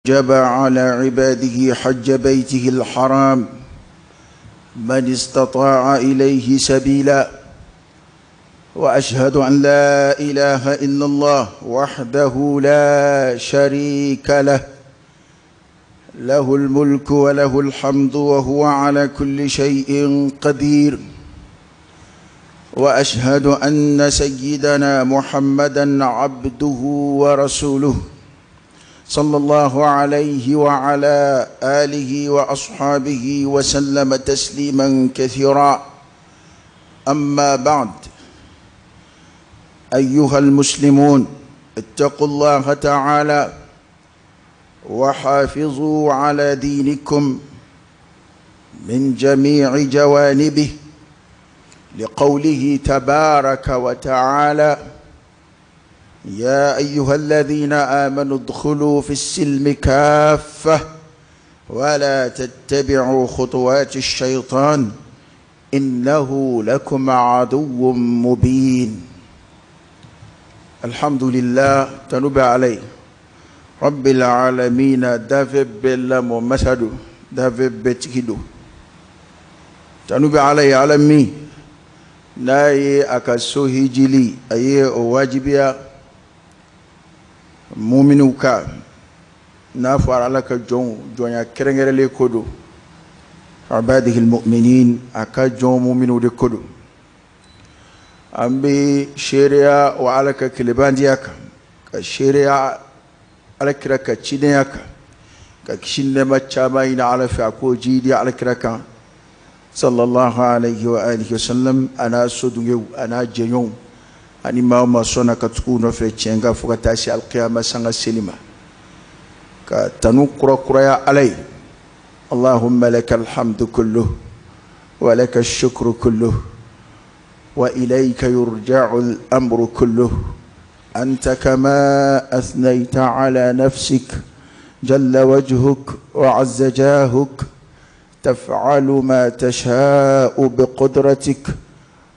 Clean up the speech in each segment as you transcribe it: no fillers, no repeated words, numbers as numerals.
جب على عباده حج بيته الحرام من استطاع إليه سبيلا. وأشهد أن لا إله إلا الله وحده لا شريك له، له الملك وله الحمد وهو على كل شيء قدير. وأشهد أن سيدنا محمدا عبده ورسوله صلى الله عليه وعلى آله وأصحابه وسلم تسليما كثيرا. أما بعد، أيها المسلمون، اتقوا الله تعالى وحافظوا على دينكم من جميع جوانبه، لقوله تبارك وتعالى: يا أيها الذين آمنوا ادخلوا في السلم كافة ولا تتبعوا خطوات الشيطان إنه لكم عدو مبين. الحمد لله تنبع عليه رب العالمين دافب بلا مسدو دافب بتكدو تنبع عليه عالمي ناي أكسو هجلي أيه واجبيا muminu ka n'a fɔra Ala ka jɔnw jɔnya kɛrɛnkɛrɛnlen ko don, ibadihi almu'minin, a ka jɔn muminu de ko don. An bɛ seereya wa Ala ka kelebandiya kan, ka seereya Ala kira ka cidenya kan, ka kisi nɛɛma caman ɲini Ala fɛ a k'o jiidi Ala kira kan sallallahu alayhi wa alihi wa sallam, a n'a sodungew a n'a jɛɲɔgɔnw ani maa o maa sɔnna ka tugu u nɔfɛ tiɲɛ kan fo ka taa se alikiyama sanga seli ma. Ka tanu kurakuraya Ala ye. Allahumma laka alhamdu kulluh wa laka shukru kulluh wa ilayka yurja'u al-amru kulluh anta kama athnayta ala nafsik jalla wajhuk wa azza jahuk taf'alu ma tasha'u biqudratik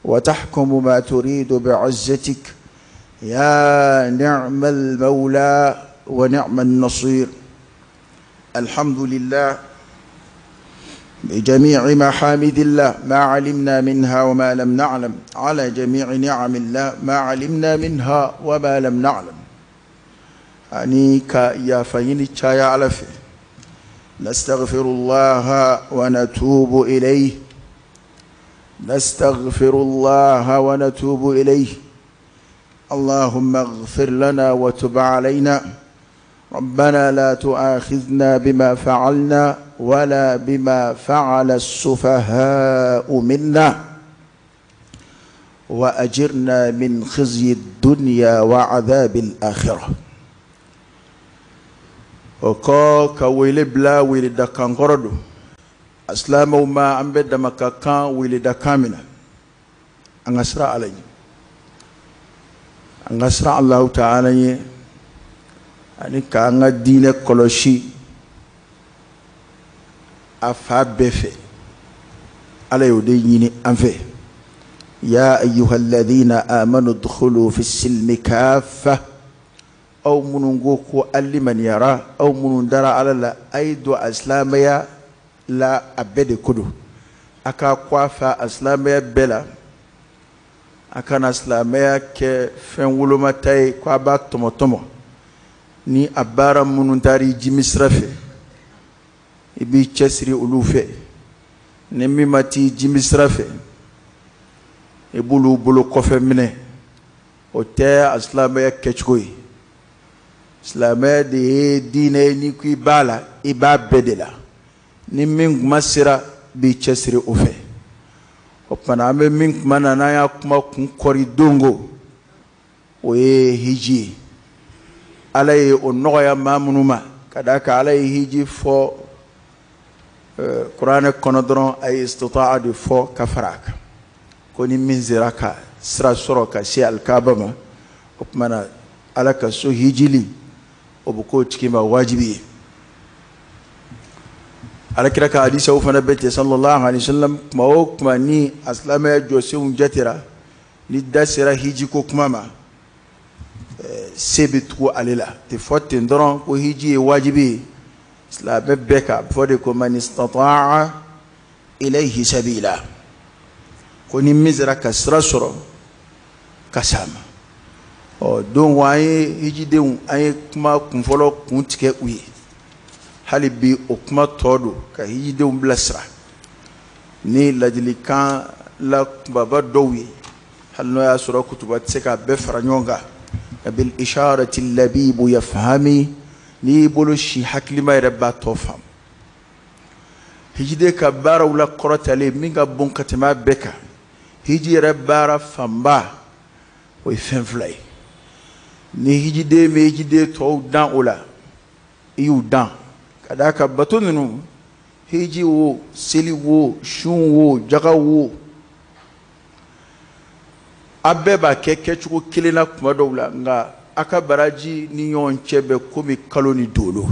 وتحكم ما تريد بعزتك يا نعم المولى ونعم النصير. الحمد لله بجميع محامد الله ما علمنا منها وما لم نعلم، على جميع نعم الله ما علمنا منها وما لم نعلم. أنيك يا فيني يا علفي. نستغفر الله ونتوب إليه، نستغفر الله ونتوب إليه. اللهم اغفر لنا وتب علينا. ربنا لا تؤاخذنا بما فعلنا ولا بما فعل السفهاء منا، وأجرنا من خزي الدنيا وعذاب الآخرة. وكا كويل بلا ويل دكان قردو asilamɛw ma an bɛ dama ka kan weleda kan min na, an ka siran Ala ɲɛ, an ka siran Alahu taala ɲɛ, ani k'an ka diinɛ kɔlɔsi a fa bɛɛ fɛ. Ala y'o de ɲini an fɛ. Ya ayyuhalladhina amanu udkhulu fi silmi kaffa. Aw minnu ko ko alimaniyara, aw minnu dara Ala la, a ye don a silamɛya la a bɛɛ de ko don. A ka kɔ a fa a silamɛya bɛɛ la, a kana silamɛya kɛ fɛn wolomata ye ko a b'a tɔmɔtɔmɔ ni a baara minnu taara i jimi sira fɛ, i b'i cɛsiri olu fɛ. Ni min ma t'i jimi sira fɛ, i b'olu bolo kɔfɛ minɛ. O tɛ a silamɛya kɛcogo ye. Silamɛya de ye diinɛ ye, n'i ko i b'a la, i b'a bɛɛ de la. Ni min kuma sera, b'i cɛsiri o fɛ. O tuma an bɛ min kuma na, n'an y'a kuma kun kɔri dongo, o ye hiji ye. Ala ye o nɔgɔya maa minnu ma, ka d'a kan Ala ye hiji fɔ kuranɛ kɔnɔ dɔrɔn, a ye istita'a de fɔ ka fara a kan, ko ni min sera ka sira sɔrɔ ka se alikaba ma, o tuma na Ala ka so hijili o bɛ k'o tigi ma wajibi ye. Ala kira ka hadisaw fana bɛ ten sallallahu alaihi wasallam. Kuma o kuma ni a silamɛya jɔsenw jatera, ni da sera hiji ko kuma ma, se bɛ tugu ale la. Tɛ fɔ ten dɔrɔn ko hiji ye wajibi ye, Silamɛ bɛɛ kan, a bɛ fɔ de ko man istata'a ilayhi sabila, ko ni min sera ka sira sɔrɔ ka s'a ma. Ɔ donc an ye hijidenw, an ye kuma kunfɔlɔ kun tigɛ u ye, hali bi o kuma tɔ don ka hijidenw bilasira ni ladilikan la kunbaba dɔw ye, hali n'o y'a sɔrɔ kutuba tɛ se k'a bɛɛ fara ɲɔgɔn kan. Bil isharati labibu yafhami, n'i y'i bolo si hakilima yɛrɛ b'a tɔ faamu. Hijiden ka baaraw la kɔrɔtalen min ka bon ka tɛmɛ a bɛɛ kan, hiji yɛrɛ baara fanba o ye fɛn fila ye. Ni hijiden bɛ hijiden tɔw dan o la, i y'u dan ka d'a kan bato ninnu, hiji wo, seli wo, sun wo, jaga wo, a bɛɛ b'a kɛ kɛcogo kelen na kuma dɔw la, nka a ka baraji ni ɲɔgɔn cɛ bɛ komi kalo ni dolo.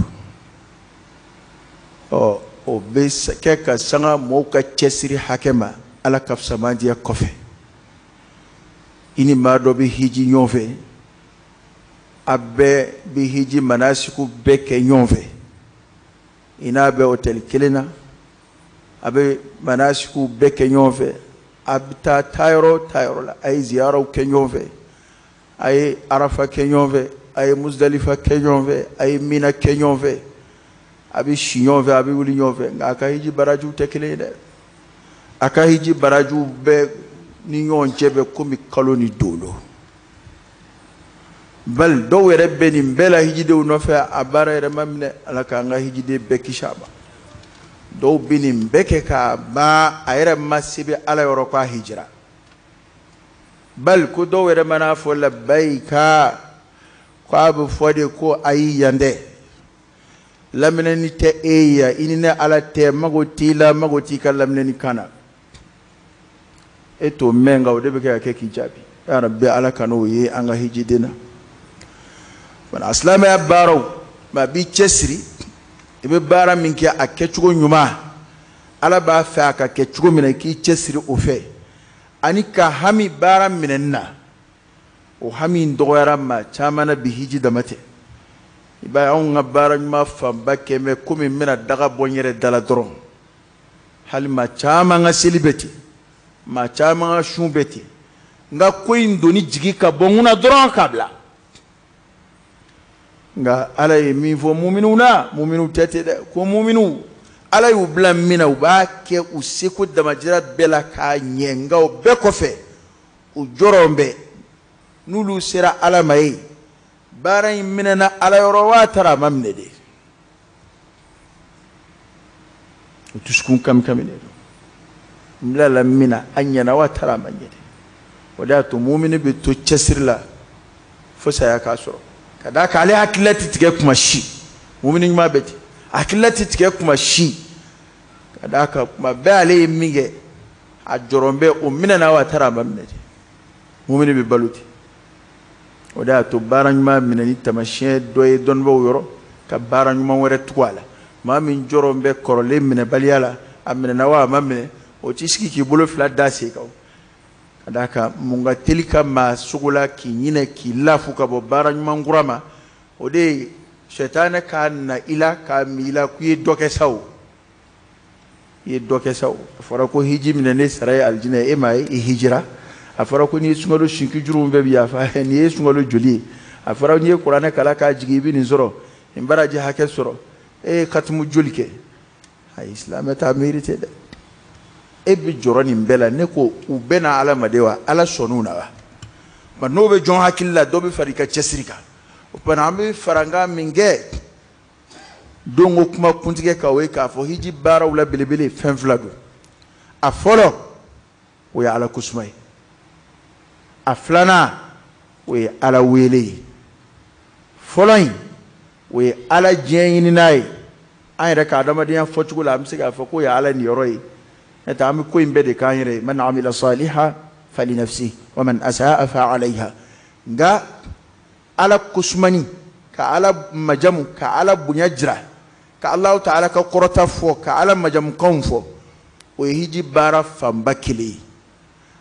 Ɔ o bɛ kɛ ka sanga mɔgɔw ka cɛsiri hakɛ ma Ala ka fisamandiya kɔfɛ. I ni maa dɔ bɛ hiji ɲɔgɔn fɛ, a bɛɛ bɛ hiji manasiku bɛɛ kɛ ɲɔgɔn fɛ, i n'a bɛ hôtel kelen na, a bɛ manasiku bɛɛ kɛ ɲɔgɔn fɛ, a bɛ taa taayɔrɔ taayɔrɔ la, a ye ziyaraw kɛ ɲɔgɔn fɛ, a ye arafa kɛ ɲɔgɔn fɛ, a ye musdalifa kɛ ɲɔgɔn fɛ, a ye mina kɛ ɲɔgɔn fɛ, a bɛ si ɲɔgɔn fɛ, a bɛ wuli ɲɔgɔn fɛ, nka a ka hiji barajiw tɛ kelen ye dɛ. A ka hiji barajiw bɛɛ ni ɲɔgɔn cɛ bɛ komi kalo ni dolo. Bali dɔw yɛrɛ bɛ nin bɛɛ la hijidenw nɔfɛ, a baara yɛrɛ ma minɛ. Ala k'an ka hijiden bɛɛ kisi a ma. Dɔw bɛ nin bɛɛ kɛ k'a ban, a yɛrɛ ma sɛbɛn Ala yɔrɔ k'a hijira. Bali ko dɔw yɛrɛ mana fɔ labayika, k'a bɛ fɔ de ko ayi yan dɛ, laminɛni tɛ e ye, i ni ne Ala tɛ, mago t'i la, mago t'i ka laminɛni kan na. E t'o mɛn, nka o de bɛ kɛ ka kɛ k'i jaabi. Ya Rabbi, Ala ka n'o ye an ka hijiden na. Wala silamɛya baaraw, maa b'i cɛsiri, i bɛ baara min kɛ a kɛcogo ɲuman, Ala b'a fɛ a ka kɛ cogo min na, i k'i cɛsiri o fɛ, ani ka hami baara minɛni na. O hami in dɔgɔyara maa caman na bi, hiji dama tɛ. I b'a ye anw ka baara ɲuman fanba kɛ mɛ komi n bɛna daga bɔ n yɛrɛ da la dɔrɔn. Hali maa caman ka seli bɛ ten, maa caman ka sun bɛ ten, nka ko in doni jigi ka bɔ n kunna dɔrɔn k'a bila. Nka Ala ye min fɔ muminiw na, muminiw tɛ ten dɛ, ko muminiw Ala y'u bila min na, u b'a kɛ u seko damajira bɛɛ la k'a ɲɛ, nka o bɛɛ kɔfɛ u jɔrɔ bɛ n'olu sera Ala ma ye, baara in minɛna Ala yɔrɔ wa taara a ma minɛ de. O dusukun kami kami de don. N bilala min na, a ɲɛna wa taara a ma ɲɛ de. O de y'a to mumini bɛ to cɛsiri la fo saya k'a sɔrɔ, ka d'a kan ale hakilila tɛ tigɛ kuma si. Mumini ɲuman bɛ ten, hakilila tɛ tigɛ kuma si, ka d'a kan kuma bɛɛ ale ye min kɛ a jɔrɔ bɛ o minɛna wa taara a ma minɛ de. Mumini bɛ balo ten. O de y'a to baara ɲuman minɛ ni taamasiyɛn dɔ ye dɔnnibaaw yɔrɔ, ka baara ɲuman wɛrɛ tugu a la. Maa min jɔrɔ bɛ kɔrɔlen minɛbaliya la, a minɛna wa a ma minɛ, o t'i sigi k'i bolo fila da sen kan. Ka d'a kan mun ka teli ka maa sogo la k'i ɲinɛ k'i lafu ka bɔ baara ɲuman kura ma, o de ye sɛtanɛ k'a na i la k'a min i la k'i ye dɔ kɛ sa o, i ye dɔ kɛ sa o. A fɔra ko hiji minɛ ne sara ye alijinɛ, e m'a ye i hijira. A fɔra ko n'i ye sunkalo sun k'i jurumu bɛɛ bɛ yafa, nin ye sunkalo joli ye. A fɔra n'i ye kuranɛ kalan k'a jigin i bɛ nin sɔrɔ, nin baraji hakɛ sɔrɔ, e ye katimu joli kɛ. Ayi, silamɛ t'a miiri ten dɛ. E bɛ jɔrɔ nin bɛɛ la, ne ko u bɛɛ na Ala ma de wa, Ala sɔnn'u na wa? Nka n'o bɛ jɔn hakili la, dɔ bɛ fara i ka cɛsiri kan. O tuma na an bɛ farankan min kɛ don ko kuma kuntigɛ kan, o ye k'a fɔ hiji baaraw la belebele fɛn fila don. A fɔlɔ, o ye Ala kosuma ye. A filanan, o ye Ala wele ye. Fɔlɔ in, o ye Ala diɲɛ ɲinina ye. An yɛrɛ ka adamadenya fɔcogo la, an bɛ se k'a fɔ k'o ye Ala niyɔrɔ ye. N'o tɛ an bɛ ko in bɛɛ de k'an yɛrɛ ye. Man amila saliha falinafsihi wa man asaa fa alayha. Nka Ala kosumani, ka Ala majamu, ka Ala bonya jira, ka Alahu taala ka kɔrɔta fɔ, ka Ala majamukanw fɔ, o ye hiji baara fanba kelen ye.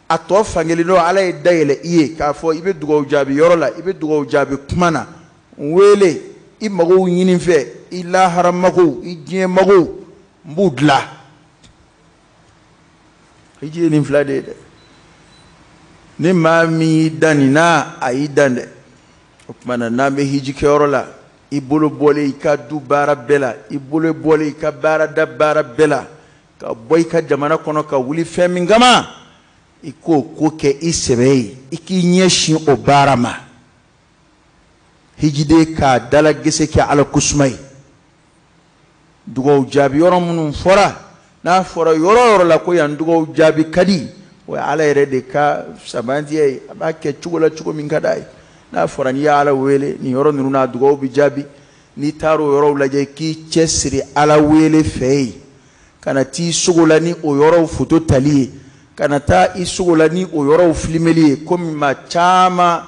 A tɔ fankelen dɔ, Ala ye dayɛlɛ i ye k'a fɔ i bɛ dugawu jaabi yɔrɔ la, i bɛ dugawu jaabi kuma na, n wele i I magow ɲini n fɛ, i lahara magow, i diɲɛ magow, n b'u dilan. Hiji ye nin fila de ye dɛ. Ni maa min y'i dan nin na, a y'i dan dɛ. O tuma na, n'an bɛ hiji kɛyɔrɔ la, i bolo bɔlen i ka du baara bɛɛ la, i bolo bɔlen i ka baarada baara bɛɛ la, ka bɔ i ka jamana kɔnɔ ka wuli fɛn min kama, i k'o ko kɛ i sɛbɛ ye, i k'i ɲɛsin o baara ma. Hijiden k'a dala gese kɛ Ala kosuma ye. Dugawu jaabi yɔrɔ minnu fɔra, n'a fɔra yɔrɔ o yɔrɔ la ko yan dugawu jaabi ka di, o ye Ala yɛrɛ de ka sabantiya ye, a b'a kɛ cogo la cogo min ka d'a ye. N'a fɔra n'i y'Ala wele nin yɔrɔ ninnu na, dugawu bɛ jaabi. N'i taara o yɔrɔw lajɛ, k'i cɛsiri Ala wele fɛ yen, kana t'i sogo la ni o yɔrɔw foto tali ye, kana taa i sogo la ni o yɔrɔw filimeli ye, komi maa caman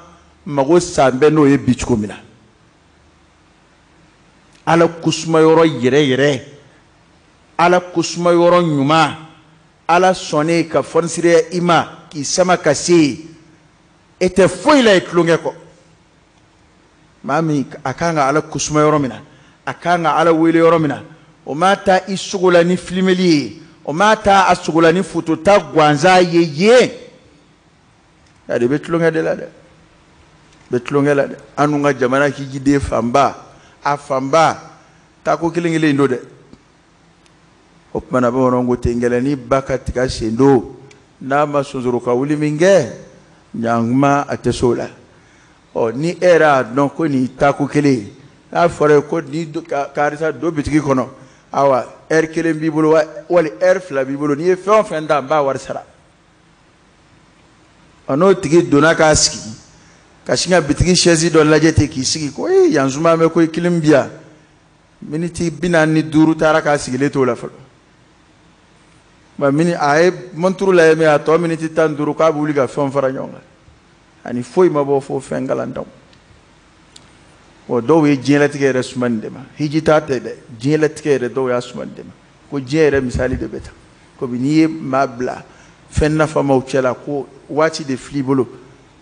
mago san bɛ n'o ye bi cogo min na. Ala kosuma yɔrɔ yɛrɛ yɛrɛ, Ala kosuma yɔrɔ ɲuman, Ala sɔnnen ka fɔnisireya i ma k'i sama ka se yen, e tɛ foyi la ye tulonkɛ kɔ. Maa min a kan ka Ala kosuma yɔrɔ min na, a kan ka Ala wele yɔrɔ min na, o ma taa i sogo la ni filimeli ye, o ma taa a sogo la ni fotota gansan ye yen. A de bɛ tulonkɛ de la dɛ, bɛ tulonkɛ la dɛ. An dun ka jamana hijiden fanba, a fanba taako kelen kelen in don dɛ. O tuma na, bamananw ko ten, gɛlɛnni ba ka tiga sen don, n'a ma sonsoro ka wuli min kɛ, ɲankuma a tɛ s'o la. Ɔ, ni e yɛrɛ y'a dɔn ko nin taako kelen ye, n'a fɔra ye ko ni karisa don bitigi kɔnɔ, awa ɛri kelen b'i bolo wali ɛri fila b'i bolo, n'i ye fɛn o fɛn ta, n b'a wari sara. Ɔ, n'o tigi donna k'a sigi ka sin ka bitigi chaise dɔ lajɛ ten k'i sigi ko ee, yan suma bɛ ko kelen bi yan, miniti 45 taara k'a sigilen t'o la fɔlɔ. Ba mini a ye monturu lajɛ min, a tɔ miniti 15 k'a bɛ wuli ka fɛnw fara ɲɔgɔn kan, ani foyi ma bɔ fo fɛn kalantanw. Bon, dɔw ye diɲɛlatigɛ yɛrɛ suma nin de ma. Hiji ta tɛ dɛ, diɲɛlatigɛ yɛrɛ dɔw y'a suma nin de ma. Ko diɲɛ yɛrɛ misali de bɛ ta, komi n'i ye maa bila fɛn nafamaw cɛ la, ko waati de fil'i bolo,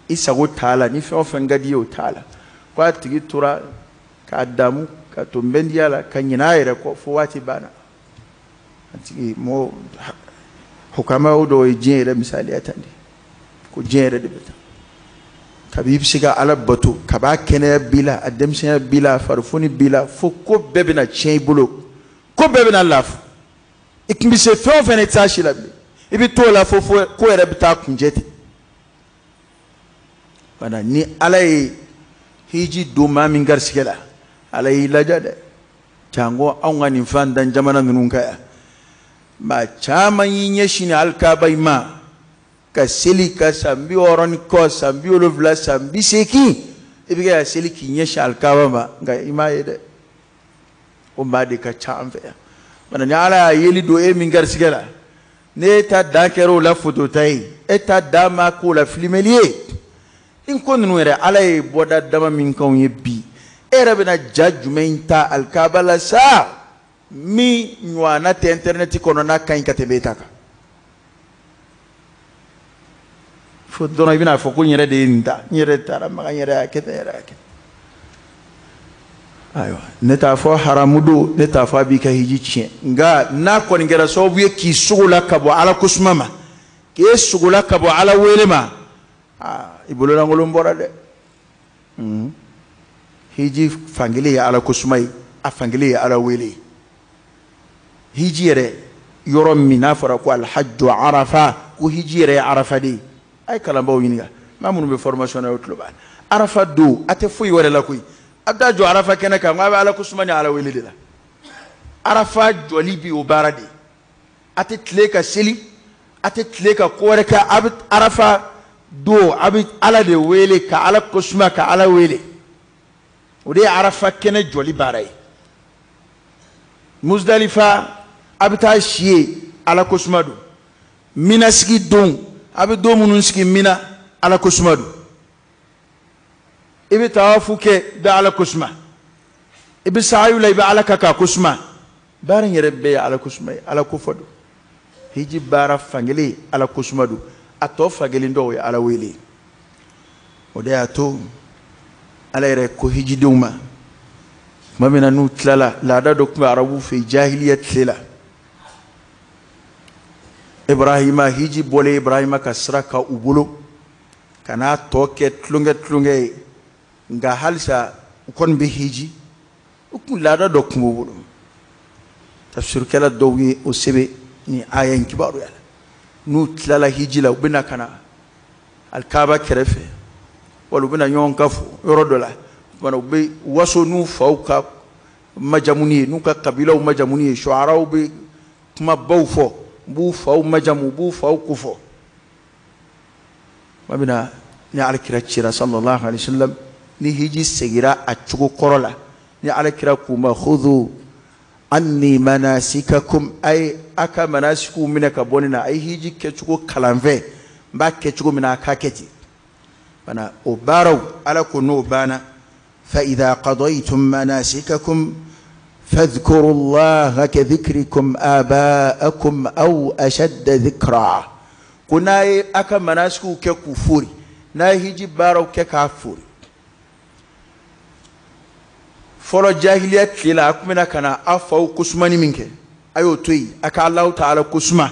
i sago t'a la, ni fɛn o fɛn ka di i ye o t'a la, ko a tigi tora k'a damu ka to nbɛndiya la ka ɲinɛ a yɛrɛ kɔ fo waati banna. A tigi mɔgɔ hukamaw dɔw ye diɲɛ yɛrɛ misaliya tan de, ko diɲɛ yɛrɛ de bɛ tan. Kabi i bɛ se ka Ala bato, kab'a kɛnɛya b'i la, a denmisɛnya b'i la, a farifoni b'i la, fo ko bɛɛ bɛna tiɲɛ i bolo, ko bɛɛ bɛna lafu. I tun bɛ se fɛn o fɛn na, i tɛ s'a si la bilen, i bɛ t'o la fo ko yɛrɛ bɛ taa kuncɛ ten. Wala ni Ala ye hiji don maa min garisigɛ la, Ala y'i laja dɛ. Janko anw ka nin fantan jamana ninnu kan yan, maa caman y'i ɲɛsin ni alikaba in ma ka seli ka san 60 ni kɔ, san 70, san 80, i bɛ kɛ ka seli k'i ɲɛsin alikaba ma, nka i m'a ye dɛ. O maa de ka ca an fɛ yan. Bana ni Ala y'a yeli don e min garisigɛ la, n'e ta dan kɛra o la fotota ye, e ta dan ma k'o la filimeli ye. Nin ko ninnu yɛrɛ, Ala ye bɔda dama min k'anw ye bi, e yɛrɛ bɛna ja jumɛn ta alikaba la sa, min ɲɔgɔnna tɛ intɛrɛnɛti kɔnɔ n'a ka ɲi ka tɛmɛ e ta kan? Fo dɔrɔn i bɛna fɔ ko n yɛrɛ de ye nin ta, n yɛrɛ taara Maka, n yɛrɛ y'a kɛ tan, n yɛrɛ y'a kɛ. Ayiwa, ne t'a fɔ haramu don, ne t'a fɔ a b'i ka hiji tiɲɛ, nka n'a kɔni kɛra sababu ye k'i sogo la ka bɔ Ala kosuma ma, k'e sogo la ka bɔ Ala wele ma, aa, i bololankolon bɔra dɛ. Hiji fankelen ye Ala kosuma ye, a fankelen ye Ala wele ye. Hiji yɛrɛ yɔrɔ min n'a fɔra ko alhajju arafa, ko hiji yɛrɛ ye arafa de ye, a ye kalanbaaw ɲininka, maa minnu bɛ formation na, o tulo b'a la. Arafa don, a tɛ foyi wɛrɛ la koyi, a bɛ taa jɔ arafa kɛnɛ kan, ko a bɛ Ala kosuma ni Ala wele de la. Arafa jɔli bi o baara de ye, a tɛ tile ka seli, a tɛ tile ka ko wɛrɛ kɛ, a bɛ arafa don, a bɛ Ala de wele ka Ala kosuma ka Ala wele. O de ye arafa kɛnɛ jɔli baara ye. Muzdalifa, a bɛ taa si yen, Ala kosuma don. Mina sigi don, a bɛ don minnu sigi Mina, Ala kosuma don. I bɛ tawafu kɛ, i bɛ Ala kosuma. I bɛ saayu la, i bɛ Ala ka k'a kosuma. Baara in yɛrɛ bɛɛ ye Ala kosuma ye, Ala kofɔ don. Hiji baara fankelen Ala kosuma don, a tɔ fankelen dɔw ye Ala wele. O de y'a to Ala yɛrɛ ko hijidenw ma, Tuma min na n'u tilala, laada dɔ tun bɛ arabuw fɛ jahiliya tile la. Ibrahima hiji bɔlen Ibrahima ka sira kan u bolo ka n'a tɔ kɛ tulonkɛ tulonkɛ ye, nka halisa u kɔni bɛ hiji. U kun laada dɔ tun b'u bolo. Tafsirikɛla dɔw ye o sɛbɛn ni aya in kibaruya la. N'u tilala hiji la, u bɛna ka na alikaba kɛrɛfɛ, wala u bɛna ɲɔgɔn ka fo yɔrɔ dɔ la. U bɛ waso n'u faw ka majamuni ye, n'u ka kabilaw majamuni ye. Shu'araw bɛ kumabaw fɔ, u b'u faw majamu, u b'u faw kofɔ. Tuma min na ni alakira cira sallallahu alaihi wasallam, ni hiji segira a cogo kɔrɔ la, ni alakira k'u ma khudhu anni manasikakum, a ye a ka manasikiw minɛ ka bɔ nin na, a ye hiji kɛcogo kalan fɛ, n b'a kɛ cogo min na a k'a kɛ ten. Bana o baaraw ala ko n'o banna, fa idha qadaytum manasikakum fadhkuru allaha ka dhikrikum aba'akum aw ashadda dhikra. Ko n'a ye a ka manasikiw kɛ k'u fori, n'a ye hiji baaraw kɛ k'a fori. Fɔlɔ jahiliya tile la, a tun bɛna ka na aw faw kosumani min kɛ, a y'o to yen, a ka Alahu taala kosuma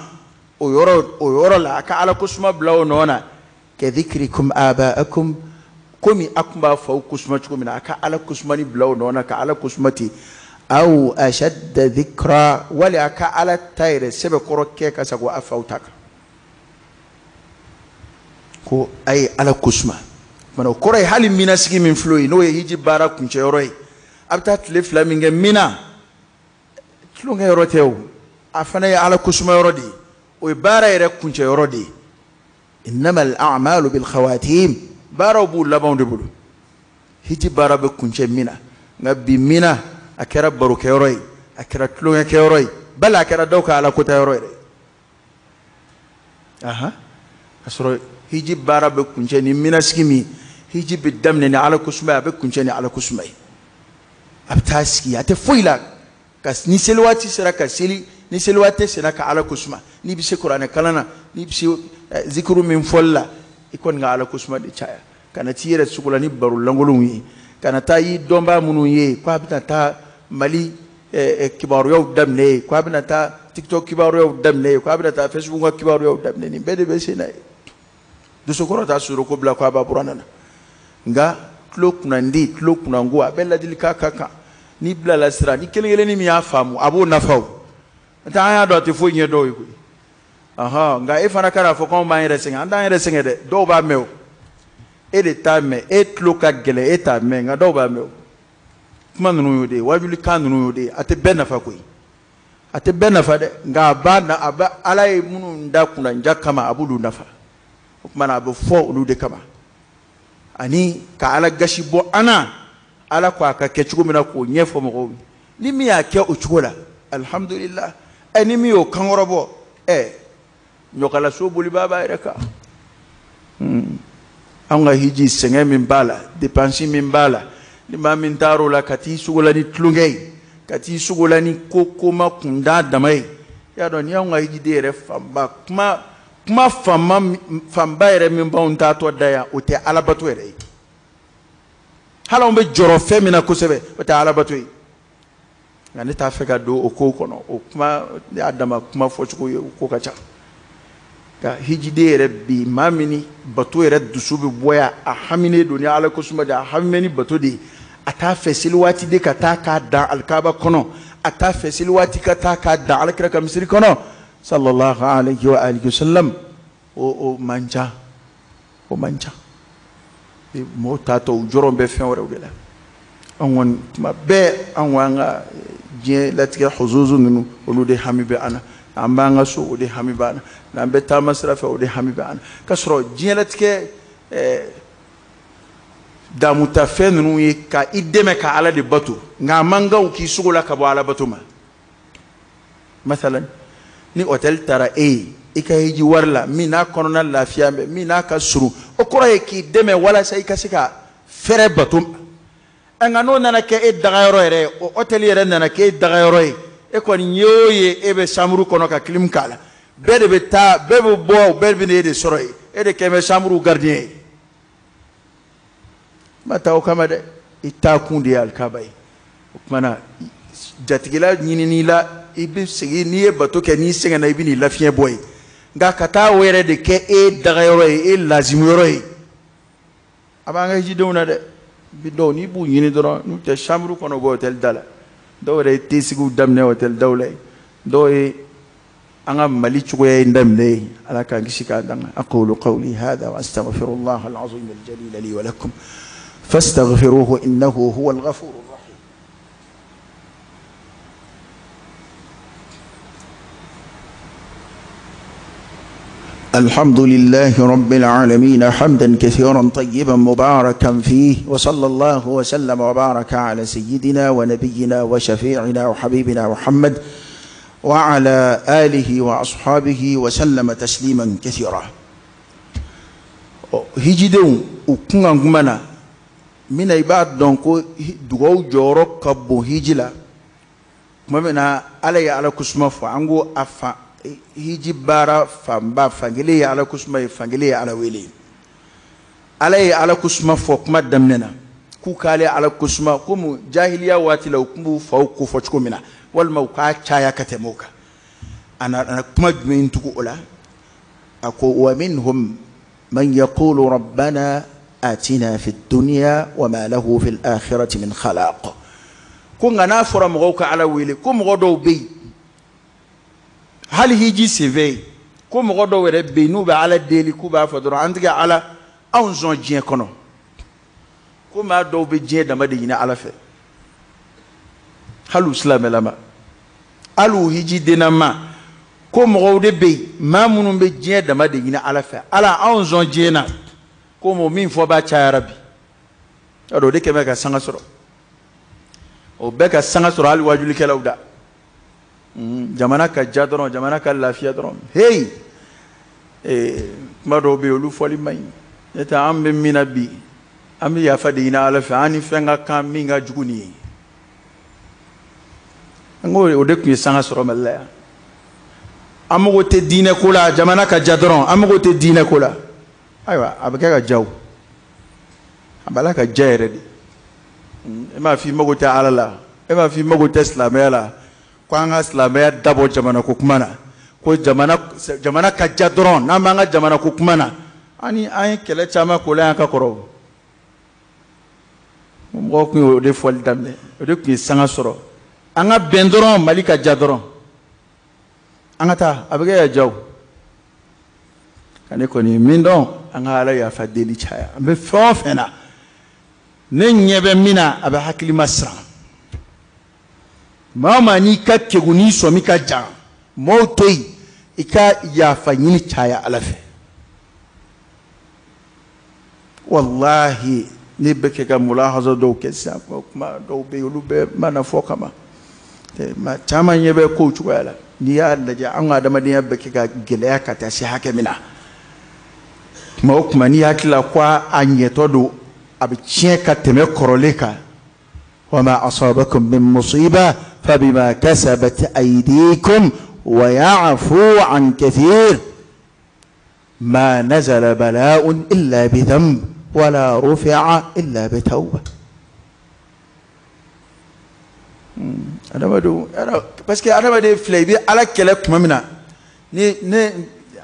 o yɔrɔ la, a ka Ala kosuma bila o nɔ na. Ka dhikrikum aba'akum, komi a tun b'a faw kosuma cogo min na, a ka Ala kosumani bila o nɔ na, ka Ala kosuma ten. Aw ashadda dhikra, wali a ka Ala ta yɛrɛ sɛbɛkɔrɔ kɛ ka sago a faw ta kan. Ko a ye Ala kosuma. Mana o kɔrɔ ye hali minasigi min filɛ o ye, n'o ye hiji baara kuncɛyɔrɔ ye, a bɛ taa tile 2 min kɛ mina, tulonkɛ yɔrɔ tɛ o, a fana ye Ala kosuma yɔrɔ de ye, o ye baara yɛrɛ kuncɛyɔrɔ de ye. Innama al-a'malu bil khawatim, baaraw b'u labanw de bolo. Hiji baara bɛ kuncɛ mina, nka bi mina a kɛra barokɛyɔrɔ ye, a kɛra tulonkɛkɛyɔrɔ ye, bali a kɛra dɔw ka Ala kota yɔrɔ yɛrɛ ye. Aha, ka sɔrɔ hiji baara bɛ kuncɛ ni minasigi min, hiji bɛ daminɛ ni Ala kosuma ye, a bɛ kuncɛ ni Ala kosuma ye. A bɛ taa sigi, a tɛ foyi la, ka ni seli waati sera ka seli, ni seli waati sera ka Ala kosuma. N'i bɛ se kuranɛ kalan na, n'i bɛ se zikiru min fɔli la, i kɔni ka Ala kosuma de caya. Kana t'i yɛrɛ sugo la ni baro lankolonw ye, kana taa i dɔnbaa minnu ye k'a bɛna taa Mali kibaruyaw daminɛ ye, k'a bɛna taa TikTok kibaruyaw daminɛ ye, k'a bɛna taa Facebook ka kibaruyaw daminɛ. Nin bɛɛ de bɛ sen na ye. Dusukɔrɔ t'a sɔrɔ ko bila k'a b'a buran na, nka tulo kunnandi, tulo kunnango, a bɛɛ ladilikan ka kan. N'i bilala sira, ni kelen kelenni min y'a faamu, a b'o nafa o. N'o tɛ an y'a dɔn a tɛ foyi ɲɛ dɔw ye koyi. Ɔhɔn, nka e fana kana fɔ k'anw b'an yɛrɛ sɛgɛn, an t'an yɛrɛ sɛgɛn dɛ, dɔw b'a mɛn o. E de t'a mɛn, e tulo ka gɛlɛn, e t'a mɛn, nka dɔw b'a mɛn o. Kuma ninnu y'o de ye, wajulikan ninnu y'o de ye, a tɛ bɛɛ nafa koyi. A tɛ bɛɛ nafa dɛ, nka a b'a na, a b'a, Ala ye minnu da kunnanja kama, a b'olu nafa. O tuma na a bɛ fɔ olu de kama. Ani ka Ala gasi bɔ an na, Ala ko a ka kɛ cogo min na k'o ɲɛfɔ mɔgɔw ye. Ni min y'a kɛ o cogo la, alihamudulila. Ni min y'o kankɔrɔbɔ, ɲɔkalaso bolibaa b'a yɛrɛ kan. Anw ka hiji sɛgɛn min b'a la, dépense min b'a la, ni maa min taar'o la ka t'i sogo la ni tulonkɛ ye, ka t'i sogo la ni ko koma kunda dama ye, i y'a dɔn ni anw ka hijiden yɛrɛ fanba, kuma fanba yɛrɛ min b'anw taatɔ da yan, o tɛ alabato yɛrɛ ye. Hali anw bɛ jɔrɔ fɛn min na kosɛbɛ, o tɛ alabato ye. Nka ne t'a fɛ ka don o kow kɔnɔ, o kuma ne y'a dama kuma fɔcogo ye, o ko ka ca. Nka hijiden yɛrɛ bi, maa min ni bato yɛrɛ dusu bɛ bɔ yan, a haminen don ni Ala kosuma de, a haminen ni bato de ye, a t'a fɛ seli waati de ka taa k'a dan alikaba kɔnɔ, a t'a fɛ seli waati ka taa k'a dan alakira ka misiri kɔnɔ sallallahu alayhi wa alihi wa sallam, o man ca, o man ca. Mɔgɔw taatɔ u jɔrɔ bɛ fɛn wɛrɛw de la. An kɔni tuma bɛɛ an ko an ka diɲɛ latigɛ huzuzu ninnu, olu de hami bɛ an na. An b'an ka so, o de hami b'an na. N'an bɛ taama sira fɛ, o de hami b'an na. K'a sɔrɔ diɲɛ latigɛ damutafɛn ninnu ye ka i dɛmɛ ka Ala de bato, nka a man kan k'i sogo la ka bɔ Ala bato ma. Masalan, ni hôtel taara e ye, i ka hiji wari la, min n'a kɔnɔna lafiya bɛ, min n'a ka surun, o kɔrɔ ye k'i dɛmɛ walasa i ka se ka fɛrɛ bato ma. Nka n'o nana kɛ e dagayɔrɔ yɛrɛ ye, o hôtel yɛrɛ nana kɛ e dagayɔrɔ ye, e kɔni ye o ye, e bɛ chambre kɔnɔ ka clim k'a la, bɛɛ de bɛ taa, bɛɛ bɛ bɔ, bɛɛ bɛ e de sɔrɔ yen, e de kɛlen bɛ chambre gardien ye. Ma taa o kama dɛ, i taa kun de ye alikaba ye. O tuma na jatigila ɲinini la, i bɛ segin, n'i ye bato kɛ, n'i sɛgɛnna, i bɛ n'i lafiɲɛ bɔ yen. Nka ka taa o yɛrɛ de kɛ e dagayɔrɔ ye, e lazimuyɔrɔ ye. A b'an ka hijidenw na dɛ, bi dɔw n'i b'u ɲini dɔrɔn, n'u tɛ chambre kɔnɔ, u bɛ hôtel da la. Dɔw yɛrɛ ye tesigiw daminɛ hôtel daw la yen, dɔw ye an ka Mali cogoya in daminɛ yen. Ala k'an kisi k'an danga. Aqulu qawli hadha wa astaghfirullah al-azim al-jalil li wa lakum fastaghfiruhu innahu huwa al-ghafur ar-rahim. الحمد لله رب العالمين حمدا كثيرا طيبا مباركا فيه، وصلى الله وسلم وبارك على سيدنا ونبينا وشفيعنا وحبيبنا محمد وعلى آله وأصحابه وسلم تسليما كثيرا. Hijidenw u kunkan kuma na min na, i b'a dɔn ko dugawu jɔyɔrɔ ka bon hiji la. Tuma min na Ala ye Ala kusuma fɔ, an ko a fa hiji baara fanba, fankelen ye Ala kusuma ye, fankelen ye Ala wele ye. Ala ye Ala kusuma fɔ kuma daminɛ na k'u k'ale Ala kusuma komi jahiliya waati la u tun b'u faw ko fɔ cogo min na, walima u k'a caya ka tɛmɛ o kan. A nana kuma jumɛn tugu o la? A ko wa minhum man yaqulu rabbana atina fi dunya wa ma lahu fil akhirati min khalaq. Ko nka n'a fɔra mɔgɔw ka Ala wele, ko mɔgɔ dɔw bɛ yen hali hiji senfɛ yen, ko mɔgɔ dɔw yɛrɛ bɛ yen n'u bɛ Ala deli k'u b'a fɔ dɔrɔn an tigɛ Ala anw sɔn diɲɛ kɔnɔ. Ko maa dɔw bɛ diɲɛ dama de ɲini Ala fɛ, hali u silamɛlama, hali u hijidennama, ko mɔgɔw de bɛ yen maa minnu bɛ diɲɛ dama de ɲini Ala fɛ. Ala anw sɔn diɲɛ na, ko mɔ min fɔ b'a cayara bi, o de kɛmɛ ka sanga sɔrɔ, o bɛɛ ka sanga sɔrɔ hali wajulikɛlaw da. Jamana ka ja dɔrɔn, jamana ka lafiya dɔrɔn. Hey, kuma dɔw bɛ yen olu fɔli man ɲi. N'o tɛ an bɛ min na bi, an bɛ yafa de ɲini Ala fɛ, an ni fɛn ka kan min ka jugu nin ye. An ko o de tun ye sanga sɔrɔ Mali la yan. An mago tɛ diinɛ ko la, jamana ka ja dɔrɔn, an mago tɛ diinɛ ko la. Ayiwa, a bɛ kɛ ka ja o, a b'a la ka ja yɛrɛ de. E m'a fɔ i mago tɛ Ala la, e m'a fɔ i mago tɛ silamɛya la, ko an ka silamɛya dabɔ jamana ko kuma na, ko jamana ka ja dɔrɔn, n'an b'an ka jamana ko kuma na. Ani an ye kɛlɛ caman ko la yan ka kɔrɔ. Mɔgɔw tun y'o de fɔli daminɛ, o de tun ye sanga sɔrɔ. An ka bɛn dɔrɔn, Mali ka ja dɔrɔn, an ka taa, a bɛ kɛ ka ja o. Ka ne kɔni min dɔn, an ka Ala yafa deli caya. An bɛ fɛn o fɛn na, ne ɲɛ bɛ min na, a bɛ hakilima siran. Maa o maa n'i ka kegun n'i sɔmi ka jan, maaw to yen, i ka yafa ɲini caya Ala fɛ. Walahi ne bɛ kɛ ka mulahaza dɔw kɛ sisan, kuma dɔw bɛ yen olu bɛɛ mana fɔ kama. Maa caman ɲɛ bɛ kow cogoya la. N'i y'a lajɛ, an ka adamadenya bɛ kɛ ka gɛlɛya ka taa se hakɛ min na, tuma o tuma n'i hakili la ko a ɲɛtɔ don, a bɛ tiɲɛ ka tɛmɛ kɔrɔlen kan. Wama asabakum min musiba fabima kasabat aydikum wa ya'fu an kathir ma nazala bala'un illa bi dhanb wala rufi'a illa bi tawba. Adamadenw, parce que adamaden filɛ, i bɛ Ala kɛlɛ tuma min na, ni ne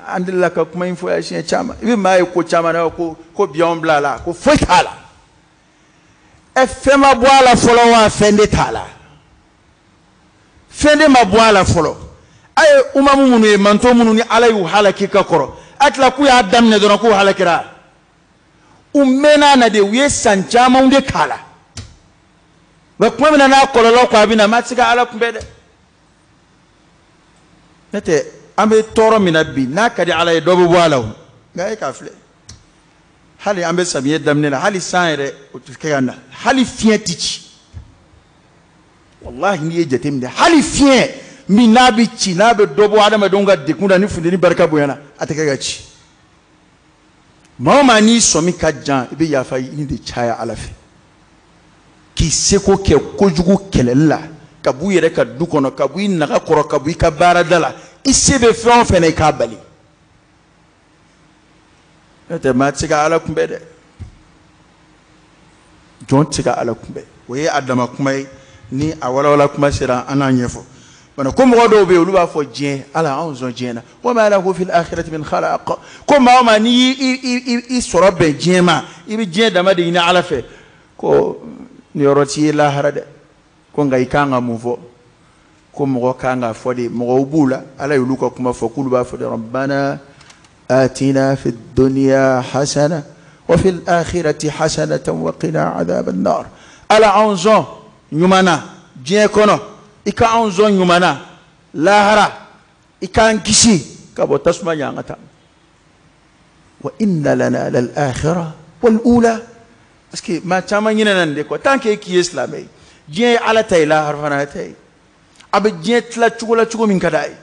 an delila ka kuma in fɔ yan siɲɛ caman, i bɛ maa ye ko caman na ko bi anw bila a la, ko foyi t'a la. Ɛ, fɛn ma bɔ a la fɔlɔ wa fɛn de t'a la? Fɛn de ma bɔ a la fɔlɔ. A ye umamu minnu ye, manto minnu ni Ala y'u halaki ka kɔrɔ, a tila k'u y'a daminɛ dɔrɔn k'u halakira. U mɛnna na de, u ye san camanw de k'a la. Nka tuma min na n'a kɔlɔlɔ ko a bɛ na, maa tɛ se ka Ala kunbɛn dɛ. N'o tɛ an bɛ tɔɔrɔ min na bi, n'a ka di Ala ye dɔ bɛ bɔ a la o. Nka e k'a filɛ, hali an bɛ samiyɛ daminɛ la, hali san yɛrɛ o tɛ kɛ ka na, hali fiɲɛ tɛ ci. Walahi n'i ye jateminɛ, hali fiɲɛ min n'a bɛ ci, n'a bɛ dɔ bɔ adamadenw ka degun na ni funteni barika bonyana, a tɛ kɛ ka ci. Maa o maa n'i sɔmi ka jan, i bɛ yafa ɲini de caya Ala fɛ, k'i seko kɛ kojugu kɛlɛli la, ka b'u yɛrɛ ka du kɔnɔ, ka b'i naga kɔrɔ, ka b'i ka baarada la, i se bɛ fɛn o fɛn na, i k'a bali. N'o tɛ maa tɛ se ka Ala kunbɛn dɛ, jɔn tɛ se ka Ala kunbɛn. O ye a dama kuma ye. Ni a walawala kuma sera an n'a ɲɛfɔ. Bana ko mɔgɔ dɔw bɛ yen, olu b'a fɔ diɲɛ, Ala anw sɔn diɲɛ na. Wa ma lahu fil akhirati min khalaq. Ko maa o maa n'i y'i sɔrɔ bɛn diɲɛ ma, i bɛ diɲɛ dama de ɲini Ala fɛ, ko niyɔrɔ t'i ye lahara dɛ. Ko nka i kan ka mun fɔ? Ko mɔgɔ kan ka fɔ de, mɔgɔw b'u la, Ala y'olu ka kuma fɔ, k'olu b'a fɔ de, rabbana atina fid dunya hasana wa fil akhirati hasanatan wa qina adhaban nar. Ala anw sɔn ɲuman na diɲɛ kɔnɔ, i ka anw sɔn ɲuman na lahara, i k'an kisi ka bɔ tasuma ɲangata. Wa inna lana lal akhirah wal ula. Parce que maa caman ɲinɛna nin de kɔ. Tant que k'i ye silamɛ ye, diɲɛ ye Ala ta ye, lahara fana ta ye. A bɛ diɲɛ tila cogo la cogo min ka d'a ye.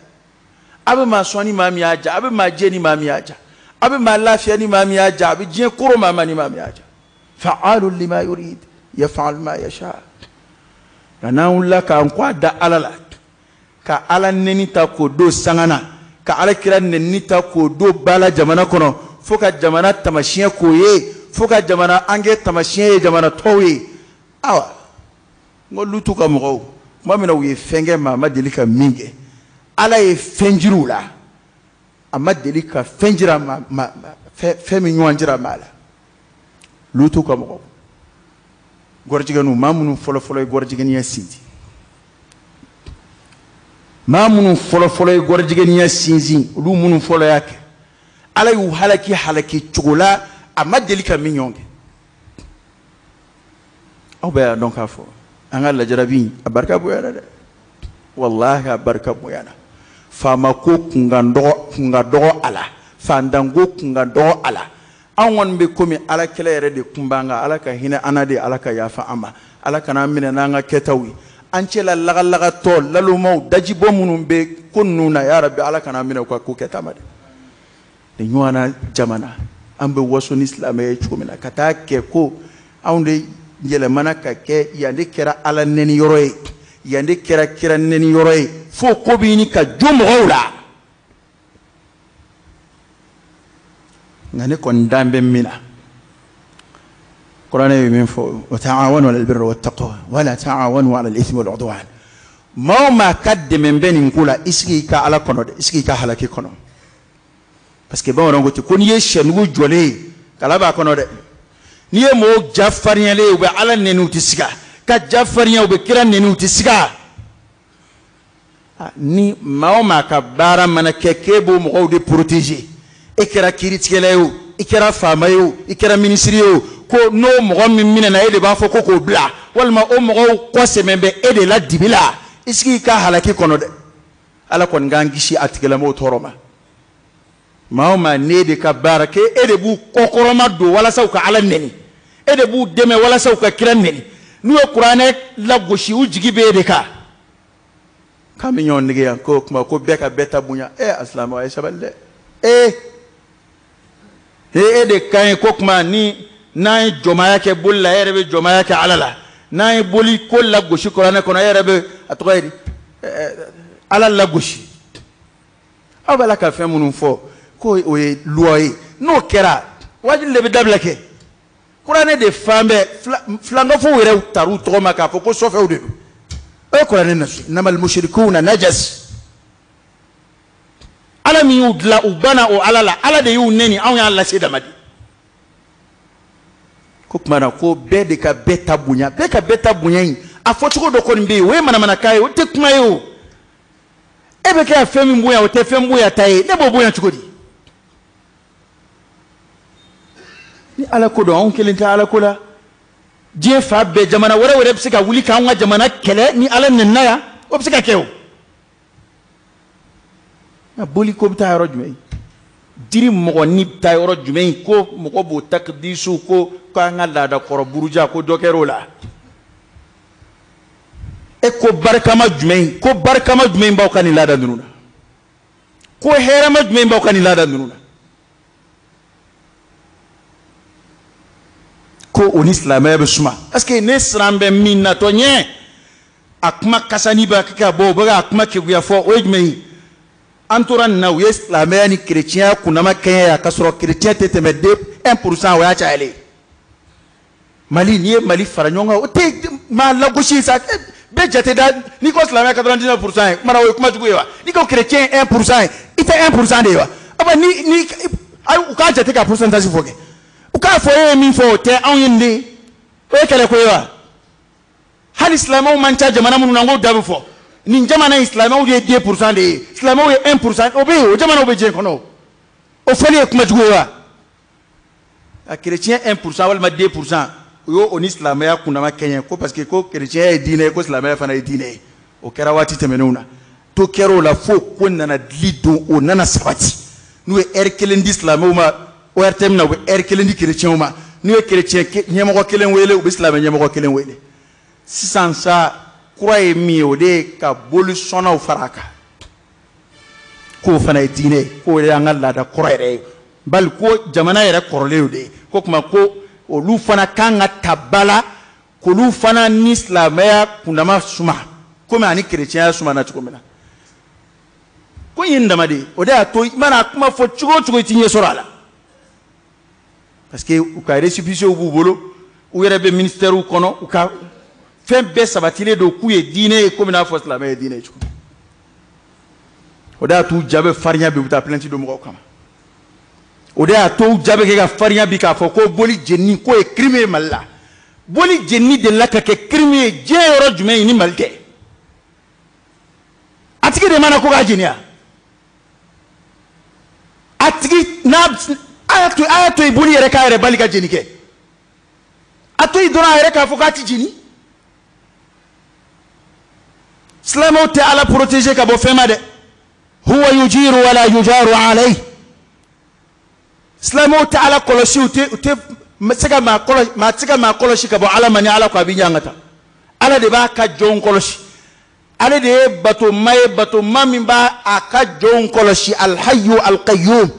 A bɛ maa sɔn ni maa min y'a ja, a bɛ maa jɛ ni maa min y'a ja, a bɛ maa lafiya ni maa min y'a ja, a bɛ diɲɛ koro maa ma ni maa min y'a ja. Fa'alu lima yurid yaf'al ma yasha. Nka n'an wulila k'an kɔ a da Ala la, ka Ala nɛni ta k'o don sanga na, ka Ala kira nɛni ta k'o don ba la jamana kɔnɔ, fo ka jamana tamasiyɛn k'o ye, fo ka jamana an kɛ tamasiyɛn ye jamana tɔw ye. Awa, n ko Lutu ka mɔgɔw, tuma min na u ye fɛn kɛ maa ma deli ka min kɛ, Ala ye fɛn jiri u la, a ma deli ka fɛn jira ma, ma, fɛn min ɲɔgɔn jira maa la. Lutu ka mɔgɔw, gɔrɔjigɛniw, maa minnu fɔlɔfɔlɔ ye gɔrɔjigɛniya sinsin, maa minnu fɔlɔfɔlɔ ye gɔrɔjigɛniya sinsin, olu minnu fɔlɔ y'a kɛ, Ala y'u halaki halaki cogo la a ma deli ka min ɲɔgɔn kɛ. Aw bɛɛ y'a dɔn k'a fɔ an ka lajarabi a barika bonyana dɛ, walahi a barika bonyana. Faama ko kun ka dɔgɔ a la, fantanko kun ka dɔgɔ a la. Anw kɔni bɛ komi Ala kɛlɛ yɛrɛ de kun b'an kan. Ala ka hinɛ an na de, Ala ka yafa an ma, Ala kana an minɛ n'an ka kɛtaw ye. An cɛla lagalagatɔ, lalomaw, dajibɔ minnu bɛ ko ninnu na, ya Rabi, Ala kana an minɛ u ka ko kɛta ma dɛ. Nin ɲɔgɔnna jamana, an bɛ waso ni silamɛya ye cogo min na, ka taa kɛ ko anw de yɛlɛmana ka kɛ yan de kɛra Ala nɛni yɔrɔ ye, yan de kɛra kira nɛni yɔrɔ ye, fo ko bɛ ɲini ka jo mɔgɔw la. Nka ne kɔni dan bɛ min na, kuranɛ bɛ min fɔ, wa ta'awanu 'ala al-birri wat-taqwa wa la ta'awanu 'ala al-ithmi wal-'udwan. Maa o maa ka dɛmɛ bɛ nin ko la, i sigi i ka Ala kɔnɔ dɛ, i sigi i ka halaki kɔnɔ. Parce que bamananw ko ten ko n'i ye sɛnugu jɔlen ye, kala b'a kɔnɔ dɛ. N'i ye mɔgɔw ja farinyalen ye, u bɛ Ala nɛni, u tɛ siga. Ka ja farinya, u bɛ kira nɛni, u tɛ siga. Ni maa o maa ka baara mana kɛ k'e b'o mɔgɔw de protéger, e kɛra kiiritigɛla ye o, i kɛra faama ye o, i kɛra minisiri ye o, ko n'o mɔgɔ min minɛna e de b'a fɔ ko k'o bila, walima o mɔgɔw kɔ sɛmɛ bɛ e de la dibi la, i sigi i ka halaki kɔnɔ dɛ. Ala kɔni k'an kisi a tigilamɔgɔw tɔɔrɔ ma. Maa o maa n'e de ka baara kɛ, e de b'u kɔkɔrɔma don walasa u ka Ala nɛni, e de b'u dɛmɛ walasa u ka kira nɛni, n'u ye kuranɛ lagosi, u jigi bɛ e de kan. K'an bɛ ɲɔgɔn nege yan ko kuma ko bɛɛ ka bɛɛ ta bonya. A silamɛw, a ye sabali dɛ. E de ka ɲi ko kuma ni n'an ye jɔnmaya kɛ boli la, e yɛrɛ bɛ jɔnmaya kɛ Ala la. N'an ye boli ko lagosi kuranɛ kɔnɔ, e yɛrɛ bɛ a tɔgɔ ye di, Ala lagosi. Aw b'a la ka fɛn minnu fɔ ko o ye loi ye, n'o kɛra wajibi de bɛ dabila kɛ. Kuranɛ de fan bɛɛ filankafow yɛrɛ tar'u tɔgɔ ma k'a fɔ ko sɔfɛw de don. O ye kuranɛ nasu, innamal mushrikuna najas. Ala min y'u dilan, u banna o Ala la, Ala de y'u nɛni, anw y'a lase dama de. Ko tuma na ko bɛɛ de ka bɛɛ ta bonya, bɛɛ ka bɛɛ ta bonya in, a fɔcogo dɔ kɔni bɛ yen, o ye manamanakan ye, o tɛ kuma ye o. E bɛ kɛ ka fɛn min bonya, o tɛ fɛn bonya ta ye, ne b'o bonya cogo di? Ni Ala ko don, anw kelen tɛ Ala ko la. Diɲɛ fan bɛɛ, jamana wɛrɛw yɛrɛ bɛ se ka wuli k'anw ka jamana kɛlɛ ni Ala nɛnina yan, o bɛ se ka kɛ o. Nka boli ko bɛ taa yɔrɔ jumɛn? Jiri mɔgɔ ni bɛ taa yɔrɔ jumɛn? Ko mɔgɔ b'o takidisu ko k'an ka laadakɔrɔ buruja ko dɔ kɛra o la. E ko barikama jumɛn? Ko barikama jumɛn b'aw ka nin laada ninnu na? Ko hɛrɛma jumɛn b'aw ka nin laada ninnu na? Ko o ni silamɛya bɛ suma. Parce que ne siran bɛ min natɔ ɲɛ, a kuma kasani bɛ kɛ ka bɔ, u bɛ k'a kuma keguya fɔ, o ye jumɛn ye? An tora nin na, u ye silamɛya ni kerecɛnya kunnama kɛɲɛ yan, k'a sɔrɔ kerecɛn tɛ tɛmɛ 1%, o y'a cayalen. Mali, n'i ye Mali fara ɲɔgɔn kan, o tɛ maa lagosi sa. Bɛɛ jate da n'i ko silamɛya 99% ye, kuma o ye kuma jugu ye wa? N'i ko chrétien 1% ye, i tɛ 1% de ye wa? Aba ni ni u k'a jate ka pourcentage fɔ kɛ. U k'a fɔ e ye min fɔ o tɛ anw ye nin de ye. O ye kɛlɛko ye wa? Hali silamɛw man ca jamana minnu na, n k'o da bɛ fɔ. Nin jamana in silamɛw ye 2% de ye, silamɛw ye 1%, o bɛ yen, o jamanaw bɛ diɲɛ kɔnɔ. O fɔli ye kuma jugu ye wa? A chrétien 1% walima 2%, o y'o o ni silamɛya kundama kɛɲɛ ko parce que ko chrétien ye diinɛ ye, ko silamɛya fana ye diinɛ ye. O kɛra waati tɛmɛnenw na. To kɛra o la fo ko nana dili don, o nana sabati. N'u ye heure kelen di silamɛw ma ORTM na, u bɛ heure kelen di chrétienw ma. N'u ye chrétien ɲɛmɔgɔ kelen wele, u bɛ silamɛ ɲɛmɔgɔ kelen wele. Sisan sa kura ye min ye, o de ye ka boli sɔnnaw fara a kan, k'o fana ye diinɛ ye, k'o ye an ka laada kɔrɔ yɛrɛ ye, bali ko jamana yɛrɛ kɔrɔlen o de ye, ko tuma ko olu fana kan ka ta ba la, k'olu fana ni silamɛya kundama suma komi ani kerecɛnya sumana cogo min na. Ko in ye nin dama de ye, o de y'a to i mana kuma fɔ cogo o cogo i t'i ɲɛ sɔrɔ a la, parce que u ka récépissé b'u bolo, u yɛrɛ bɛ ministère kɔnɔ, u ka fɛn bɛɛ sabatilen don k'u ye diinɛ ye komi n'a fɔ silamɛ ye diinɛ ye cogo min. O de y'a t'u ja bɛ farinya bi, u bɛ taa plainte don mɔgɔw kama. O de y'a to u ja bɛ kɛ ka farinya bi k'a fɔ ko boli jenini k'o ye crime ye Mali la. Boli jenini delila ka kɛ crime ye diɲɛ yɔrɔ jumɛn ye ni Mali tɛ? A tigi de mana ko k'a jeni wa? A tigi n'a a y'a to yen boli yɛrɛ k'a yɛrɛ bali ka jeni kɛ. A to yen dɔrɔn a yɛrɛ k'a fɔ k'a ti jeni. Silamɛw tɛ Ala protéger ka bɔ fɛn ma dɛ. Huwa yujiru wala yujaru alayhi. Silamɛw tɛ Ala kɔlɔsi, u tɛ se ka maa kɔlɔsi, maa tɛ se ka maa kɔlɔsi ka bɔ Ala ma ni Ala ko a b'i ɲangata. Ala de b'a ka jɔnw kɔlɔsi. Ale de ye batoma ye, batoma min b'a a ka jɔnw kɔlɔsi, alhayyu alqayyum.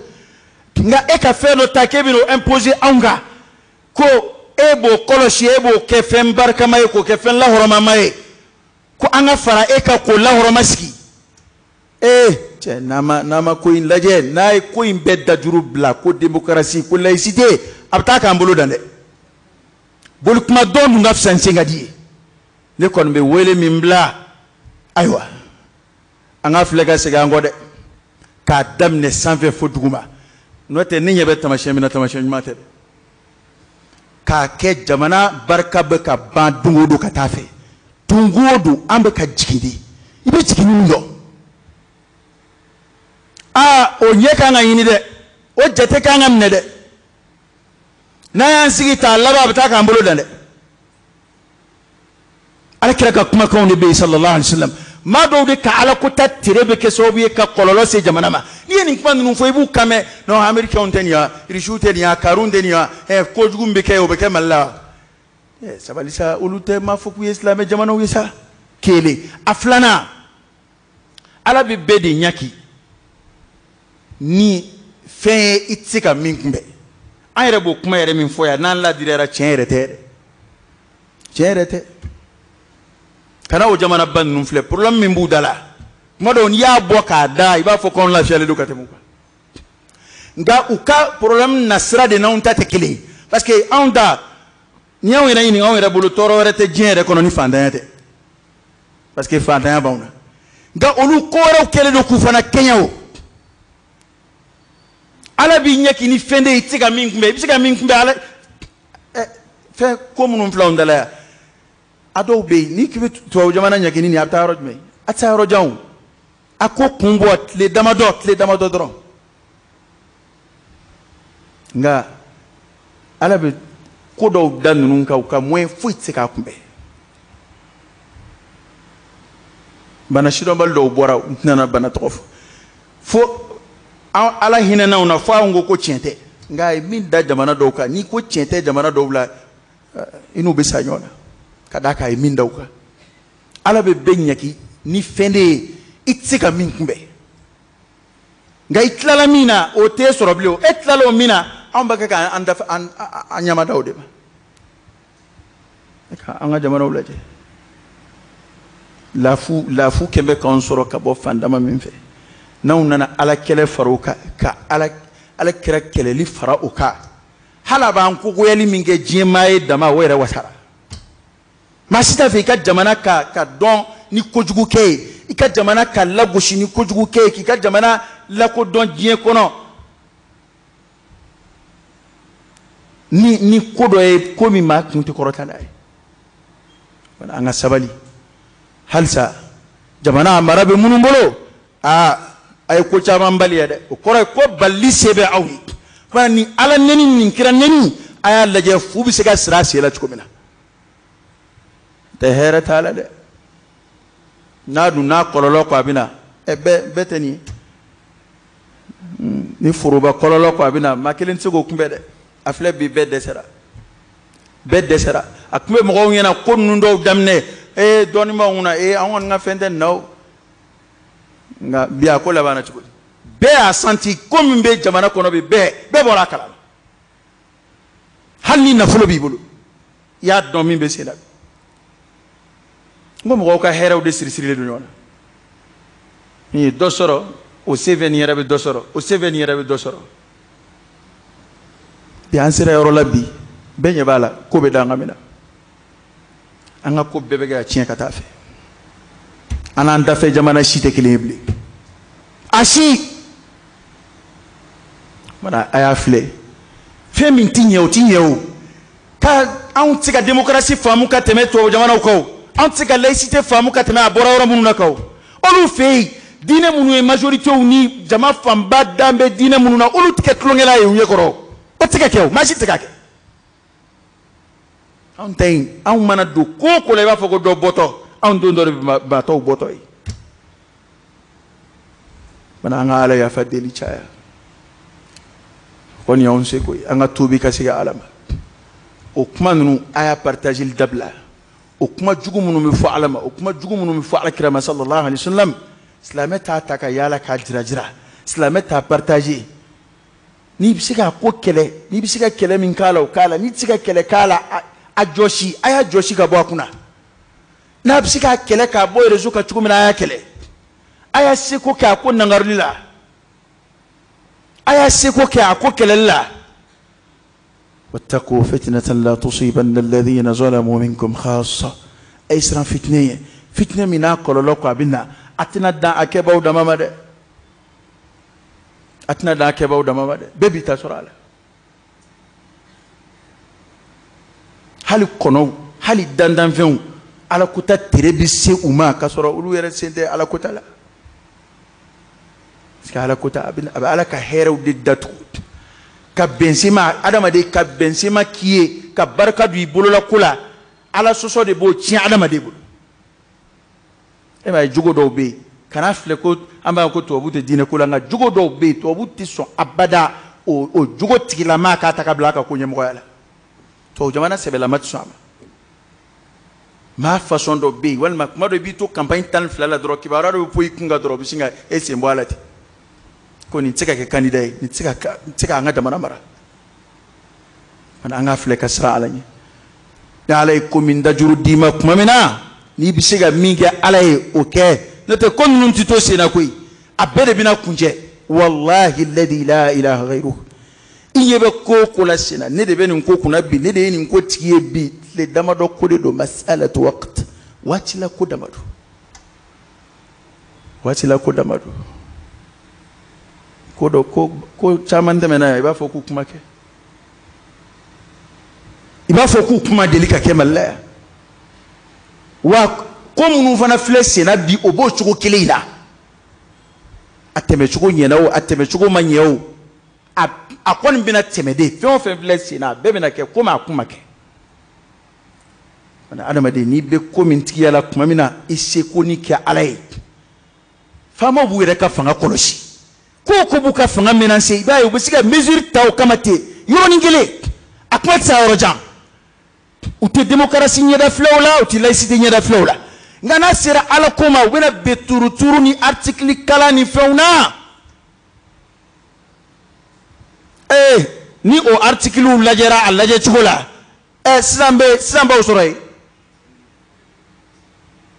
Nka e ka fɛn dɔ ta k'e bɛn'o imposer anw kan, ko e b'o kɔlɔsi, e b'o kɛ fɛn barikama ye, k'o kɛ fɛn lahɔrɔmama ye, ko an ka fara e kan k'o lahɔrɔma sigi. Ee cɛ, n'a ma ko in lajɛ, n'a ye ko in bɛɛ dajuru bila ko démocratie, ko laïcité, a bɛ taa k'an bolo dan dɛ. Boli kuma dɔn dun ka fisa n sen ka di ye. Ne kɔni bɛ wele min bila, ayiwa an ka filɛ ka segin an kɔ dɛ, k'a daminɛ sanfɛ fo duguma. N'o tɛ ne ɲɛ bɛ taamasiyɛn min na, taamasiyɛn ɲuman tɛ dɛ. K'a kɛ jamana barika bɛ ka ban don o don ka taa fɛ, don o don an bɛ ka jigin de, i bɛ jigin min dɔn. Aa, o ɲɛ kan ka ɲini dɛ, o jate kan ka minɛ dɛ. N'an y'an sigi t'a laban, a bɛ taa k'an bolo dan dɛ. Ala kira ka kumakanw de bɛ yen sallallahu alaihi wa sallam. Maa dɔw de ka ala ko ta tere bɛ kɛ sababu ye ka kɔlɔlɔ se jamana ma. N'i ye nin kuma ninnu fɔ, i b'u kan mɛn. Non, américains tɛ nin ye, irisiw tɛ nin ye, karun tɛ nin ye, kojugu min bɛ kɛ o bɛ kɛ Mali la. Sabali sa, olu tɛ m'a fɔ k'u ye silamɛ jamanaw ye sa. Kelen a filanan, ala bɛ bɛɛ de ɲaki ni fɛn ye i tɛ se ka min kunbɛn. An yɛrɛ b'o kuma yɛrɛ min fɔ yan, n'an ladiriyara, tiɲɛ yɛrɛ tɛ dɛ, tiɲɛ yɛrɛ tɛ. Kana o jamanaba ninnu filɛ, problème min b'u da la, tuma dɔw n'i y'a bɔ k'a da, i b'a fɔ k'anw lafiyalen don ka tɛmɛ u kan. Nka u ka problème nasira de n'anw ta tɛ kelen ye, parce que anw ta, n'i y'anw yɛrɛ ɲininka, anw yɛrɛ bolo tɔɔrɔ wɛrɛ tɛ diɲɛ yɛrɛ kɔnɔ ni fantanya tɛ, parce que fantanya b'anw na. Nka olu ko wɛrɛw kɛlen don k'u fana kɛɲɛ o. Ala b'i ɲɛ k'i ni fɛn de ye, i tɛ se ka min kunbɛn, i bɛ se ka min kunbɛn ala fɛn ko minnu filɛ anw da la yan. A dɔw bɛ yen, n'i k'i bɛ tubabu jamana ɲɛkini nin, a bɛ taa yɔrɔ jumɛn? A tɛ taa yɔrɔ jan o. A ko kun bɔ tile damadɔ, tile damadɔ dɔrɔn. Nka ala bɛ ko dɔw da ninnu kan, u ka moyen foyi tɛ se k'a kunbɛn. Bana sidɔnbali dɔw bɔra, u tɛna bana tɔgɔ fɔ. Fo ala hinɛna anw na, fo anw ko ko tiɲɛ tɛ. Nka a ye min da jamana dɔw kan, n'i ko tiɲɛ tɛ jamana dɔw la, i n'u bɛ sa ɲɔgɔn na. Ka d'a kan a ye min da u kan. Ala bɛ bɛɛ ɲaki ni fɛn de ye i tɛ se ka min kunbɛn. Nka i tilala min na, o t'e sɔrɔ bilen o. E tilala o min na, anw bɛ kɛ k'an dafa an ɲamada o de ma. An ka jamanaw lajɛ. Lafu kɛn bɛ k'anw sɔrɔ ka bɔ fan dama min fɛ. N'anw nana ala kɛlɛ fara o kan, ka ala kira kɛlɛli fara o kan, hali a b'an kogoyali min kɛ diɲɛ maa ye dama, o yɛrɛ wasara. Maa si t'a fɛ i ka jamana ka dɔn ni kojugu kɛ ye, i ka jamana ka lagosi ni kojugu kɛ ye, k'i ka jamana lakodɔn diɲɛ kɔnɔ ni ko dɔ ye, ko min maa kun tɛ kɔrɔta n'a ye. An ka sabali halisa, jamana a mara bɛ minnu bolo, aa a ye ko caman bali ya dɛ. O kɔrɔ ye ko balili se bɛ aw ye fana. Ni ala neni nin kira neni, a y'a lajɛ fu bɛ se ka sira a sen la cogo min na. Tɛ hɛrɛ t'a la dɛ. N'a dun n'a kɔlɔlɔ ko a bɛ na, ɛ bɛɛ tɛ nin ye. Ni foroba kɔlɔlɔ ko a bɛ na, maa kelen tɛ se k'o kunbɛn dɛ. A filɛ bi, bɛɛ dɛsɛra, bɛɛ dɛsɛra. A tun bɛ mɔgɔw ɲɛna ko ninnu dɔw daminɛ, ee dɔɔnin b'anw kunna, ee an kɔni ka fɛn tɛ nin na o. Nka bi a ko labanna cogo di? Bɛɛ y'a santi ko min bɛ jamana kɔnɔ bi, bɛɛ bɔra a kalama. Hali ni nafolo b'i bolo, i y'a dɔn min bɛ sen na. N ko mɔgɔw ka hɛrɛw de sirisirilen don ɲɔgɔn na. Nin ye dɔ sɔrɔ, o senfɛ nin yɛrɛ bɛ dɔ sɔrɔ, o senfɛ nin yɛrɛ bɛ dɔ sɔrɔ. Bi an sera yɔrɔ la bi, bɛɛ ɲɛ b'a la, ko bɛ da an ka minɛ. An ka ko bɛɛ bɛ kɛ ka tiɲɛ ka taa fɛ. An n'an dafɛ jamana si tɛ kelen ye bilen. A si. Mana a y'a filɛ, fɛn min ti ɲɛ o ti ɲɛ o. Ka anw tɛ se ka démocratie faamu ka tɛmɛ tubabu jamanaw kan o. Anw tɛ se ka laïcité faamu ka tɛmɛ a bɔra yɔrɔ minnu na kan o. Olu fɛ yen, diinɛ minnu ye majorité ni jama fanba dan bɛ diinɛ minnu na, olu tɛ kɛ tulonkɛla ye u ɲɛkɔrɔ. O tɛ se ka kɛ o, maa si tɛ se ka kɛ. Anw ta in, anw mana don ko o ko la, i b'a fɔ ko dɔ bɔtɔ, anw don dɔ de bɛ maa tɔw bɔtɔ ye. Mana an ka Ala yafa deli caya. Kɔni y'anw seko ye, an ka tuubi ka segin Ala ma. O kuma ninnu a y'a partageli dabila. O kuma jugu minnu bɛ fɔ Ala ma, o kuma jugu minnu bɛ fɔ Ala kira ma sallallahu alaihi wasallam, silamɛ t'a ta ka yaala k'a jira jira, silamɛ t'a partager. N'i bɛ se k'a ko kɛlɛ, n'i bɛ se ka kɛlɛ min k'a la, o k'a la. N'i tɛ se ka kɛlɛ k'a la, a jɔsi, a y'a jɔsi ka bɔ a kunna. N'a bɛ se k'a kɛlɛ k'a bɔ réseau kan cogo min na, a y'a kɛlɛ. A y'a seko kɛ a ko nangarili la. A y'a seko kɛ a ko kɛlɛli la. واتقوا فتنة لا تصيبن الذين ظلموا منكم خاصة. أي سران فتنة، فتنة من أقل لك بنا. أتنا دا أكبر دمام ده. أتنا دا أكبر دمام ده. بيبي تسرع له. هل كنو، هل دندن فيهم على كوتا تربيسي وما كسر أولو يرسنت على كوتا لا. على كوتا أبن على كهيرو ديداتو. Ka bɛnsema adamaden ka bɛnsema k'i ye ka barika don i bolola ko la, ala sɔsɔ de b'o tiɲɛ adamaden bolo. E m'a ye jogo dɔw bɛ yen, kana filɛ ko an b'a fɔ ko tubabu tɛ diinɛ ko la, nka jogo dɔw bɛ yen tubabu tɛ sɔn abada o jogo tigilamaa k'a ta ka bila a ka ko ɲɛmɔgɔya la. Tubabu jamana sɛbɛlama tɛ sɔn a ma. Maa façon dɔ bɛ yen, walima kuma dɔ i b'i to campagne 12 la dɔrɔn, kibaruya dɔ bɛ bɔ i kun kan dɔrɔn, o bɛ sin ka e sen bɔ a la ten. Ko nin tɛ se ka kɛ candidat ye, nin tɛ se ka an ka jamana mara. An k'a filɛ ka siran Ala ɲɛ. Ni Ala ye ko min dajuru d'i ma tuma min na, n'i bɛ se ka min kɛ Ala ye o kɛ. N'o tɛ ko ninnu tɛ to sen na koyi, a bɛɛ de bɛna kuncɛ. Walahi ladi la ilaha ghayruhu. I ɲɛ bɛ ko o ko la sen na, ne de bɛ nin ko kunna bi, ne de ye nin ko tigi ye bi. Tile damadɔ ko de don, masalatu waqt, waati la ko damadɔ, waati la ko damadɔ. Ko dɔ ko caman tɛmɛna yan, i b'a fɔ k'u kuma kɛ, i b'a fɔ k'u kuma deli ka kɛ Mali la yan. Wa ko minnu fana filɛ sen na bi, o b'o cogo kelen in na. A tɛmɛcogo ɲɛna o, a tɛmɛcogo ma ɲɛ o, a kɔni bɛna tɛmɛ de. Fɛn o fɛn filɛ sen na, a bɛɛ bɛna kɛ komi a kun ma kɛ. Adamaden, n'i bɛ ko min tigiya la tuma min na, i seko ni kɛ Ala ye. Faamaw b'u yɛrɛ ka fanga kɔlɔsi. Ko o ko b'u ka fanga menacer, i b'a ye u bɛ se ka mesure ta o kama ten yɔrɔnin kelen, a kuma tɛ se a yɔrɔ jan. U tɛ démocratie ɲɛda filɛ o la, u tɛ laïcité ɲɛda filɛ o la. Nka n'a sera Ala ko ma, u bɛna bɛn turuturu ni article kalan ni fɛnw na. Ee, ni o article lajɛra a lajɛ cogo la, sisan bɛ sisan b'aw sɔrɔ yen.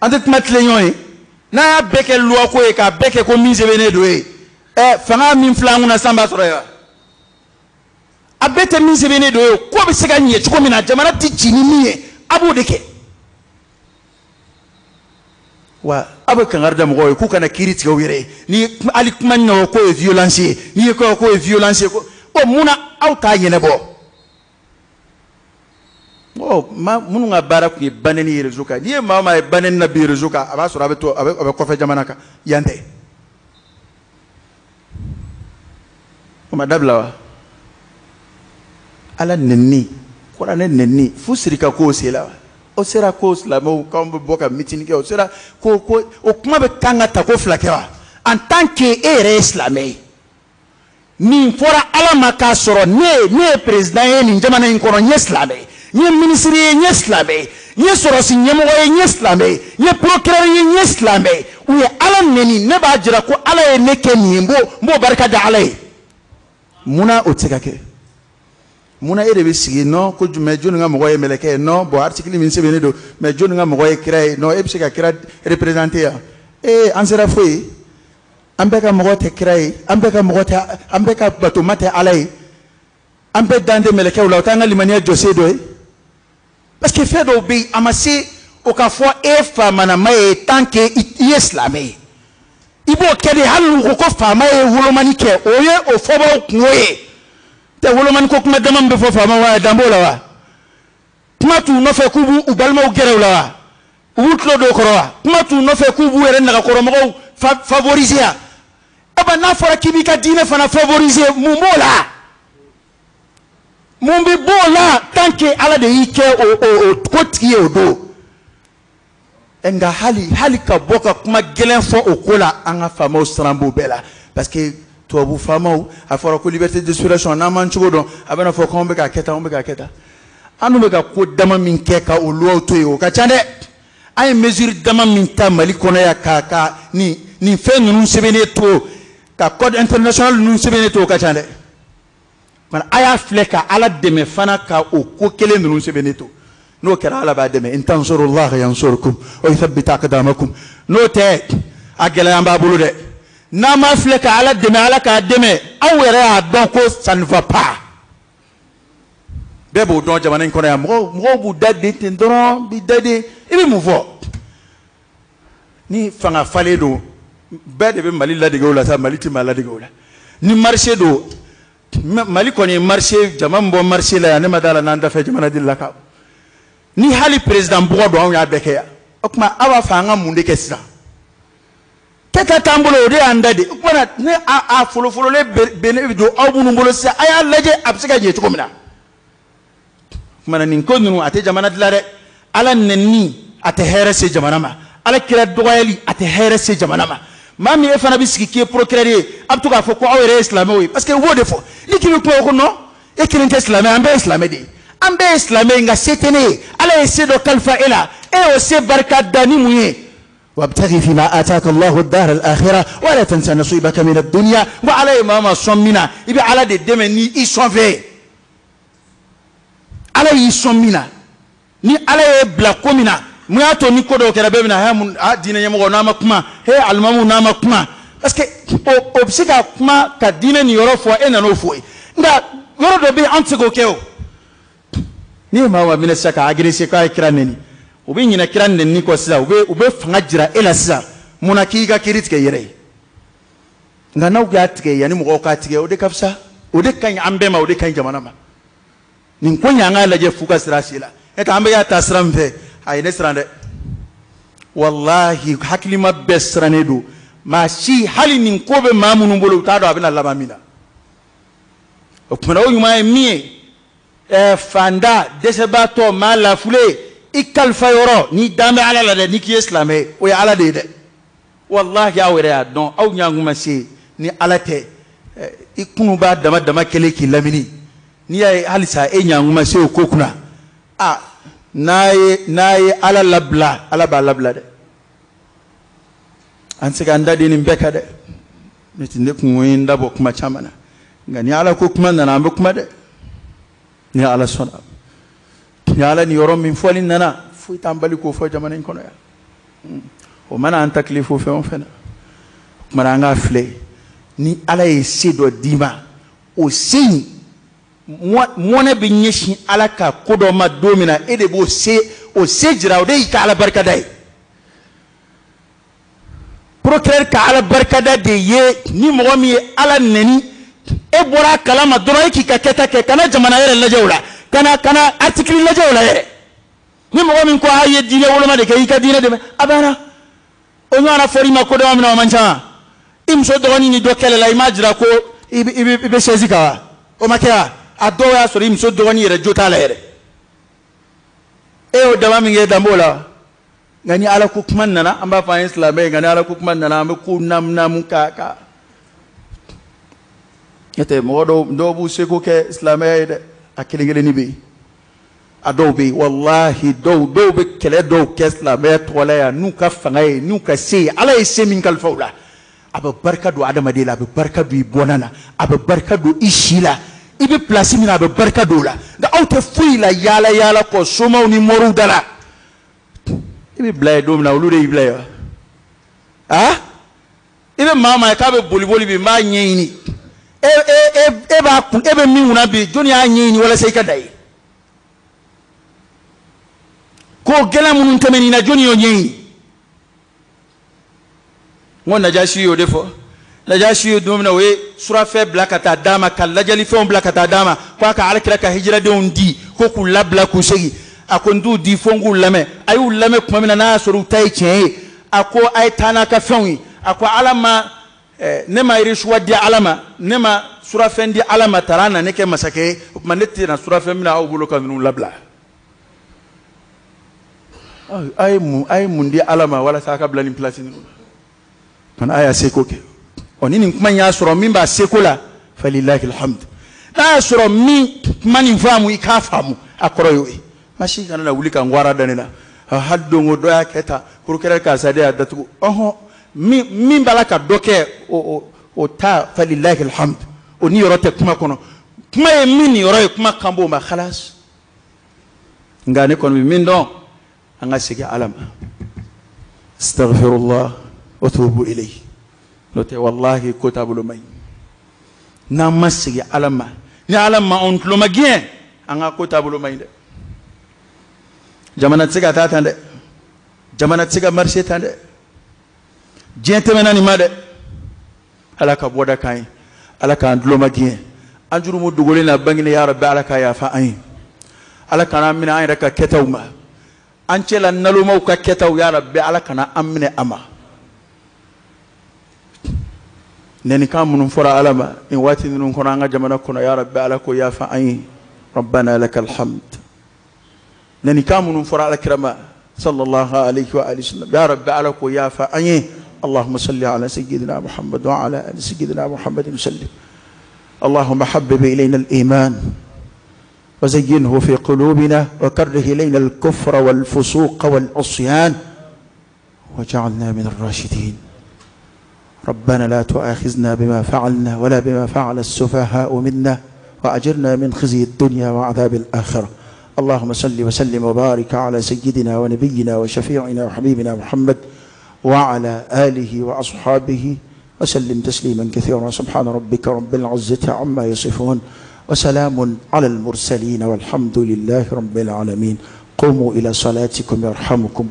An tɛ kuma tilen ɲɔgɔn ye. N'a y'a bɛɛ kɛ loi ko ye, k'a bɛɛ kɛ ko min sɛbɛnnen don ye, fanga min filɛ an kunna sisan b'a sɔrɔ yen wa? A bɛɛ tɛ min sɛbɛnnen don ye, ko bɛ se ka ɲɛ cogo min na, jamana tɛ ci ni min ye, a b'o de kɛ. Wa aw bɛ kangari da mɔgɔw ye k'u kana kiiri tigɛ u yɛrɛ ye. Ni hali kuma ɲɔgɔn k'o ye violence ye, n'i ye ko k'o ye violence ye, ko ɔ mun na aw t'a ɲɛnabɔ? Mɔgɔw ma minnu ka baara tun ye banɛni ye réseau kan, n'i ye maa o maa ye banɛni na bi réseau kan, a b'a sɔrɔ a bɛ to a bɛ kɔfɛ jamana kan yan tɛ. O ma dabila wa? Ala nɛni, kuranɛ nɛni, fu siri ka k'o sen la wa? O sera ko silamɛw k'anw bɛ bɔ ka mitini kɛ, o sera ko ko o kuma bɛ kan ka ta ko fila kɛ wa? En tant que e yɛrɛ ye silamɛ ye, nin fɔra Ala ma k'a sɔrɔ ne ye président ye nin jamana in kɔnɔ, n ye silamɛ ye, n ye ministre ye, n ye silamɛ ye, n ye sɔrɔsi ɲɛmɔgɔ ye, n ye silamɛ ye, n ye procureur ye, n ye silamɛ ye, u ye Ala nɛni, ne b'a jira ko Ala ye ne kɛ nin ye, n b'o barika da Ala ye. Munna o tɛ se ka kɛ? Munna e de bɛ sigi non ko mais jɔnni ka mɔgɔ ye mɛlɛkɛ ye? Non, bon, article min sɛbɛnnen don, mais jɔnni ka mɔgɔ ye kira ye? Non, e bɛ se ka kira représenter yan. Ee, an sera foyi ye. An bɛɛ ka mɔgɔ tɛ kira ye, an bɛɛ ka mɔgɔ tɛ, an bɛɛ ka batoma tɛ Ala ye, an bɛɛ dan tɛ mɛlɛkɛw la, o t'an ka limaniya jɔsen dɔ ye. Parce que fɛn dɔw bɛ yen, a ma se o ka fɔ e faamanama ye tant que i ye silamɛ ye. I b'o kɛ de, hali n'u ko ko faama ye wolomani kɛ, o ye o fɔbaw kungo ye. Tɛ wolomani ko kuma dama min bɛ fɔ faama wa, dan b'o la wa? Kuma t'u nɔfɛ k'u b'u balimaw gɛrɛ u la wa? U b'u tulo don o kɔrɔ wa? Kuma t'u nɔfɛ k'u b'u yɛrɛ nagakɔrɔmɔgɔw favoriser wa? Aba n'a fɔra k'i b'i ka diinɛ fana favoriser, mun b'o la? Mun bɛ b'o la tant que Ala de y'i kɛ o ko tigi ye o don? Nka hali ka bɔ ka kuma gɛlɛn fɔ o ko la, an ka faamaw siran b'o bɛɛ la. Parce que tubabu faamaw, a fɔra ko liberté d'expression, n'an m'an cogo dɔn, a bɛna fɔ k'anw bɛ k'a kɛ tan, anw bɛ k'a kɛ tan. An dun bɛ ka ko dama min kɛ ka o luwaw to yen, o ka ca dɛ. An ye mesure dama min ta Mali kɔnɔ yan ka nin fɛn ninnu sɛbɛnnen to, ka code international ninnu sɛbɛnnen to, o ka ca dɛ. Nka a y'a filɛ ka Ala dɛmɛ fana ka o ko kelen ninnu sɛbɛnnen to. N'o kɛra, Ala b'a dɛmɛ. In tansurullaha yansurkum wa yuthabbit aqdamakum. N'o tɛ, a gɛlɛya b'a bolo dɛ. N'an m'a filɛ ka Ala dɛmɛ, Ala k'a dɛmɛ, aw yɛrɛ y'a dɔn ko ça ne va pas. Bɛɛ b'o dɔn jamana in kɔnɔ yan. Mɔgɔw b'u da den ten dɔrɔn, b'i da den. I bɛ mun fɔ? Ni fanga falen don, bɛɛ de bɛ Mali ladege o la sa, Mali tɛ maa ladege o la. Ni marché don, Mali kɔni ye marché, jama min bɔ marché la yan, ne ma d'a la n'an dafɛ jamana delila ka. Ni hali président bugɔ don, anw y'a bɛɛ kɛ yan. O tuma aw b'a fɛ an ka mun de kɛ sisan? Kɛta t'an bolo, o de y'an da de. O tuma na ne a folofololen bɛnnen don aw minnu bolo sisan, a y'a lajɛ a bɛ se ka ɲɛ cogo min na. O tuma na nin ko ninnu a tɛ jamana dilan dɛ. Ala nɛni a tɛ hɛrɛ se jamana ma. Ala kira dɔgɔyali a tɛ hɛrɛ se jamana ma. Maa min e fana bɛ sigi k'i ye procureur ye, a bɛ to k'a fɔ ko aw yɛrɛ ye silamɛw ye, parce que u b'o de fɔ. Ni k'i bɛ kuma o ko non, e kelen tɛ silamɛ, an bɛɛ ye silamɛ de ye. An bɛɛ ye silamɛ ye, nka se tɛ ne ye. Ala ye se dɔ kalifa e la, e y'o se barika da ni mun ye? Wabtaghi fima ataka Allahu ad-dar al-akhirah wa la tansa nasibaka min ad-dunya. Wa Ala ye maa ma sɔn min na, i bɛ Ala de dɛmɛ ni i sɔn fɛ. Ala y'i sɔn min na, ni Ala ye bila ko min na, mun y'a to ni ko dɔw kɛra bɛɛ bɛna he mun a diinɛ ɲɛmɔgɔ n'a ma kuma, he alimamu n'a ma kuma, parce que o bɛ se ka kuma ka diinɛ nin yɔrɔ fɔ, e nan'o fɔ ye. Nka yɔrɔ dɔ bɛ yen, an tɛ se k'o kɛ o. N'i ye maa o maa minɛ sisan k'a agressé k'a ye kira nɛni, u bɛ ɲinɛ kira nɛni kɔ sisan, u bɛ fanga jira e la sisan, mun na k'i ka kiiri tigɛ i yɛrɛ ye? Nka n'aw y'a tigɛ yanni mɔgɔw k'a tigɛ, o de ka fisa, o de ka ɲi an bɛɛ ma, o de ka ɲi jamana ma. Nin ko in an k'a lajɛ fu ka sira si la. E tɛ an bɛ y'a ta sira min fɛ, a ye ne siran dɛ. Walahi hakilima bɛɛ sirannen don. Maa si hali nin ko bɛ maa minnu bolo, u t'a dɔn a bɛna laban min na. O tuma na o ɲuman ye min ye, fanda dɛsɛbaatɔ maa lafulen, i kalifa yɔrɔ n'i dan bɛ Ala la dɛ, n'i k'i ye silamɛ ye, o ye Ala de ye dɛ. Walahi aw yɛrɛ y'a dɔn, aw ɲankuma se ni Ala tɛ, i kunu b'a dama dama kelen k'i lamini. N'i y'a ye halisa e ɲankuma se o ko kunna, a n'a ye Ala labila, Ala b'a labila dɛ. An tɛ se k'an da den nin bɛɛ kan dɛ. Ne tɛ ne kun ye n da bɔ kuma caman na, nka ni Ala ko kuma nana, an bɛ kuma dɛ. Ni Ala sɔnna, ni Ala ni yɔrɔ min fɔli nana, foyi t'an bali k'o fɔ jamana in kɔnɔ yan. O mana an takilifu fɛn o fɛn na, o tuma na an k'a filɛ, ni Ala ye se dɔ d'i ma, o se in mɔnɛ bɛ ɲɛsin Ala ka ko dɔ ma don min na, e de b'o se, o se jira, o de y'i ka Ala barikada ye. Procureur ka Ala barikada de ye ni mɔgɔ min ye Ala nɛni e bɔra a kalama dɔrɔn e k'i ka kɛta kɛ kana jamana yɛrɛ lajɛ o la kana article lajɛ o la yɛrɛ ni mɔgɔ min ko a ye diinɛ woloma de kɛ i ka diinɛ dɛmɛ a banna o ɲɔgɔnna fɔr'i ma ko dama min na o man ca i muso dɔgɔnin ni dɔ kɛlɛla i m'a jira ko i bɛ chaise kan wa o ma kɛ wa a dɔw y'a sɔrɔ i muso dɔgɔnin yɛrɛ jo t'a la yɛrɛ e y'o dama min kɛ dan b'o la nka ni Ala ko kuma nana an b'a fɔ an ye silamɛ ye nka ni Ala ko kuma nana an bɛ ko naamu ka n'o tɛ mɔgɔ dɔw b'u seko kɛ silamɛya ye dɛ a kelen kelennin bɛ yen a dɔw bɛ yen walahi dɔw bɛ kɛlɛ dɔw kɛ silamɛya tɔgɔ la yan n'u ka fanga ye n'u ka se ye Ala ye se min kalifa u la a bɛ barika don adamaden la a bɛ barika don i bɔnna na a bɛ barika don i si la i bɛ pilasi min na a bɛ barika don o la nka aw tɛ foyi la yaala yaala kɔ somaw ni moriw da la i bɛ bila yen don min na olu de y'i bila yen wa ah i bɛ maa maa ye k'a bɛ boli boli bi n b'a ɲɛɲini e b'a kun e bɛ min kunna bi jɔnni y'a ɲɛɲini walasa i ka da ye ko gɛlɛn minnu tɛmɛn'i na jɔnni y'o ɲɛɲini n ko Najasi y'o de fɔ Najasi ye don min na o ye surafɛn bila ka taa d'a ma ka lajɛlifɛnw bila ka taa d'a ma ko a ka alakira ka hijiradenw di ko k'u labila k'u segin a ko n t'u di fo n k'u lamɛn a y'u lamɛn tuma min na n'a y'a sɔrɔ u ta ye tiɲɛ ye a ko a ye taa n'a ka fɛnw ye a ko ala ma ne ma risuwa di ala ma ne ma surafɛn di ala ma taara na ne kɛ masakɛ ye o tuma ne tɛna surafɛn minɛ aw bolo ka ninnu labila a ye mun di ala ma walasa a ka bila nin pilasi ninnu na kana a y'a seko kɛ ɔ ni nin kuma in y'a sɔrɔ min b'a seko la falilahi alhamd n'a y'a sɔrɔ min kuma nin faamu i k'a faamu a kɔrɔ y'o ye ma si kana na wuli ka n gwara da ne la hali don o dɔ y'a kɛ tan procureur karisa de y'a datugu ɔhɔn min b'a la ka dɔ kɛ o ta falilahi alhamd o ni yɔrɔ tɛ kuma kɔnɔ kuma ye min ni yɔrɔ ye kuma kan b'o ma khalas nka ne kɔni bɛ min dɔn an ka segin ala ma astaghfirullah wa tubu ilayhi n'o tɛ walahi ko taabolo man ɲi n'an ma segin ala ma ni ala ma anw tulo ma gɛn an ka ko taabolo man ɲi dɛ jamana tɛ se ka taa tan dɛ jamana tɛ se ka marcher tan dɛ diɲɛ tɛmɛna nin ma dɛ ala ka bɔda k'an ye ala k'an tulo ma gɛn an jurumu dogolen na bangene ya rabbi ala ka yafa an ye ala kana an minɛ an yɛrɛ ka kɛtaw ma an cɛla nalomaw ka kɛtaw ya rabbi ala kana an minɛ a ma nɛnikan minnu fɔra ala ma nin waati ninnu kɔnɔ an ka jamana kɔnɔ ya rabbi ala ko yafa an ye rabbana lakal hamd nɛnikan minnu fɔra ala kira ma sallallahu alayhi wa alihi wasallam ya rabbi ala ko yafa an ye اللهم صل على سيدنا محمد وعلى آل سيدنا محمد وسلم اللهم حبب إلينا الإيمان وزينه في قلوبنا وكره إلينا الكفر والفسوق والعصيان وجعلنا من الراشدين ربنا لا تؤاخذنا بما فعلنا ولا بما فعل السفهاء منا وأجرنا من خزي الدنيا وعذاب الآخرة اللهم صل وسلم وبارك على سيدنا ونبينا وشفيعنا وحبيبنا محمد وعلى آله وأصحابه وسلم تسليما كثيرا سبحان ربك رب العزة عما يصفون وسلام على المرسلين والحمد لله رب العالمين قوموا إلى صلاتكم يرحمكم.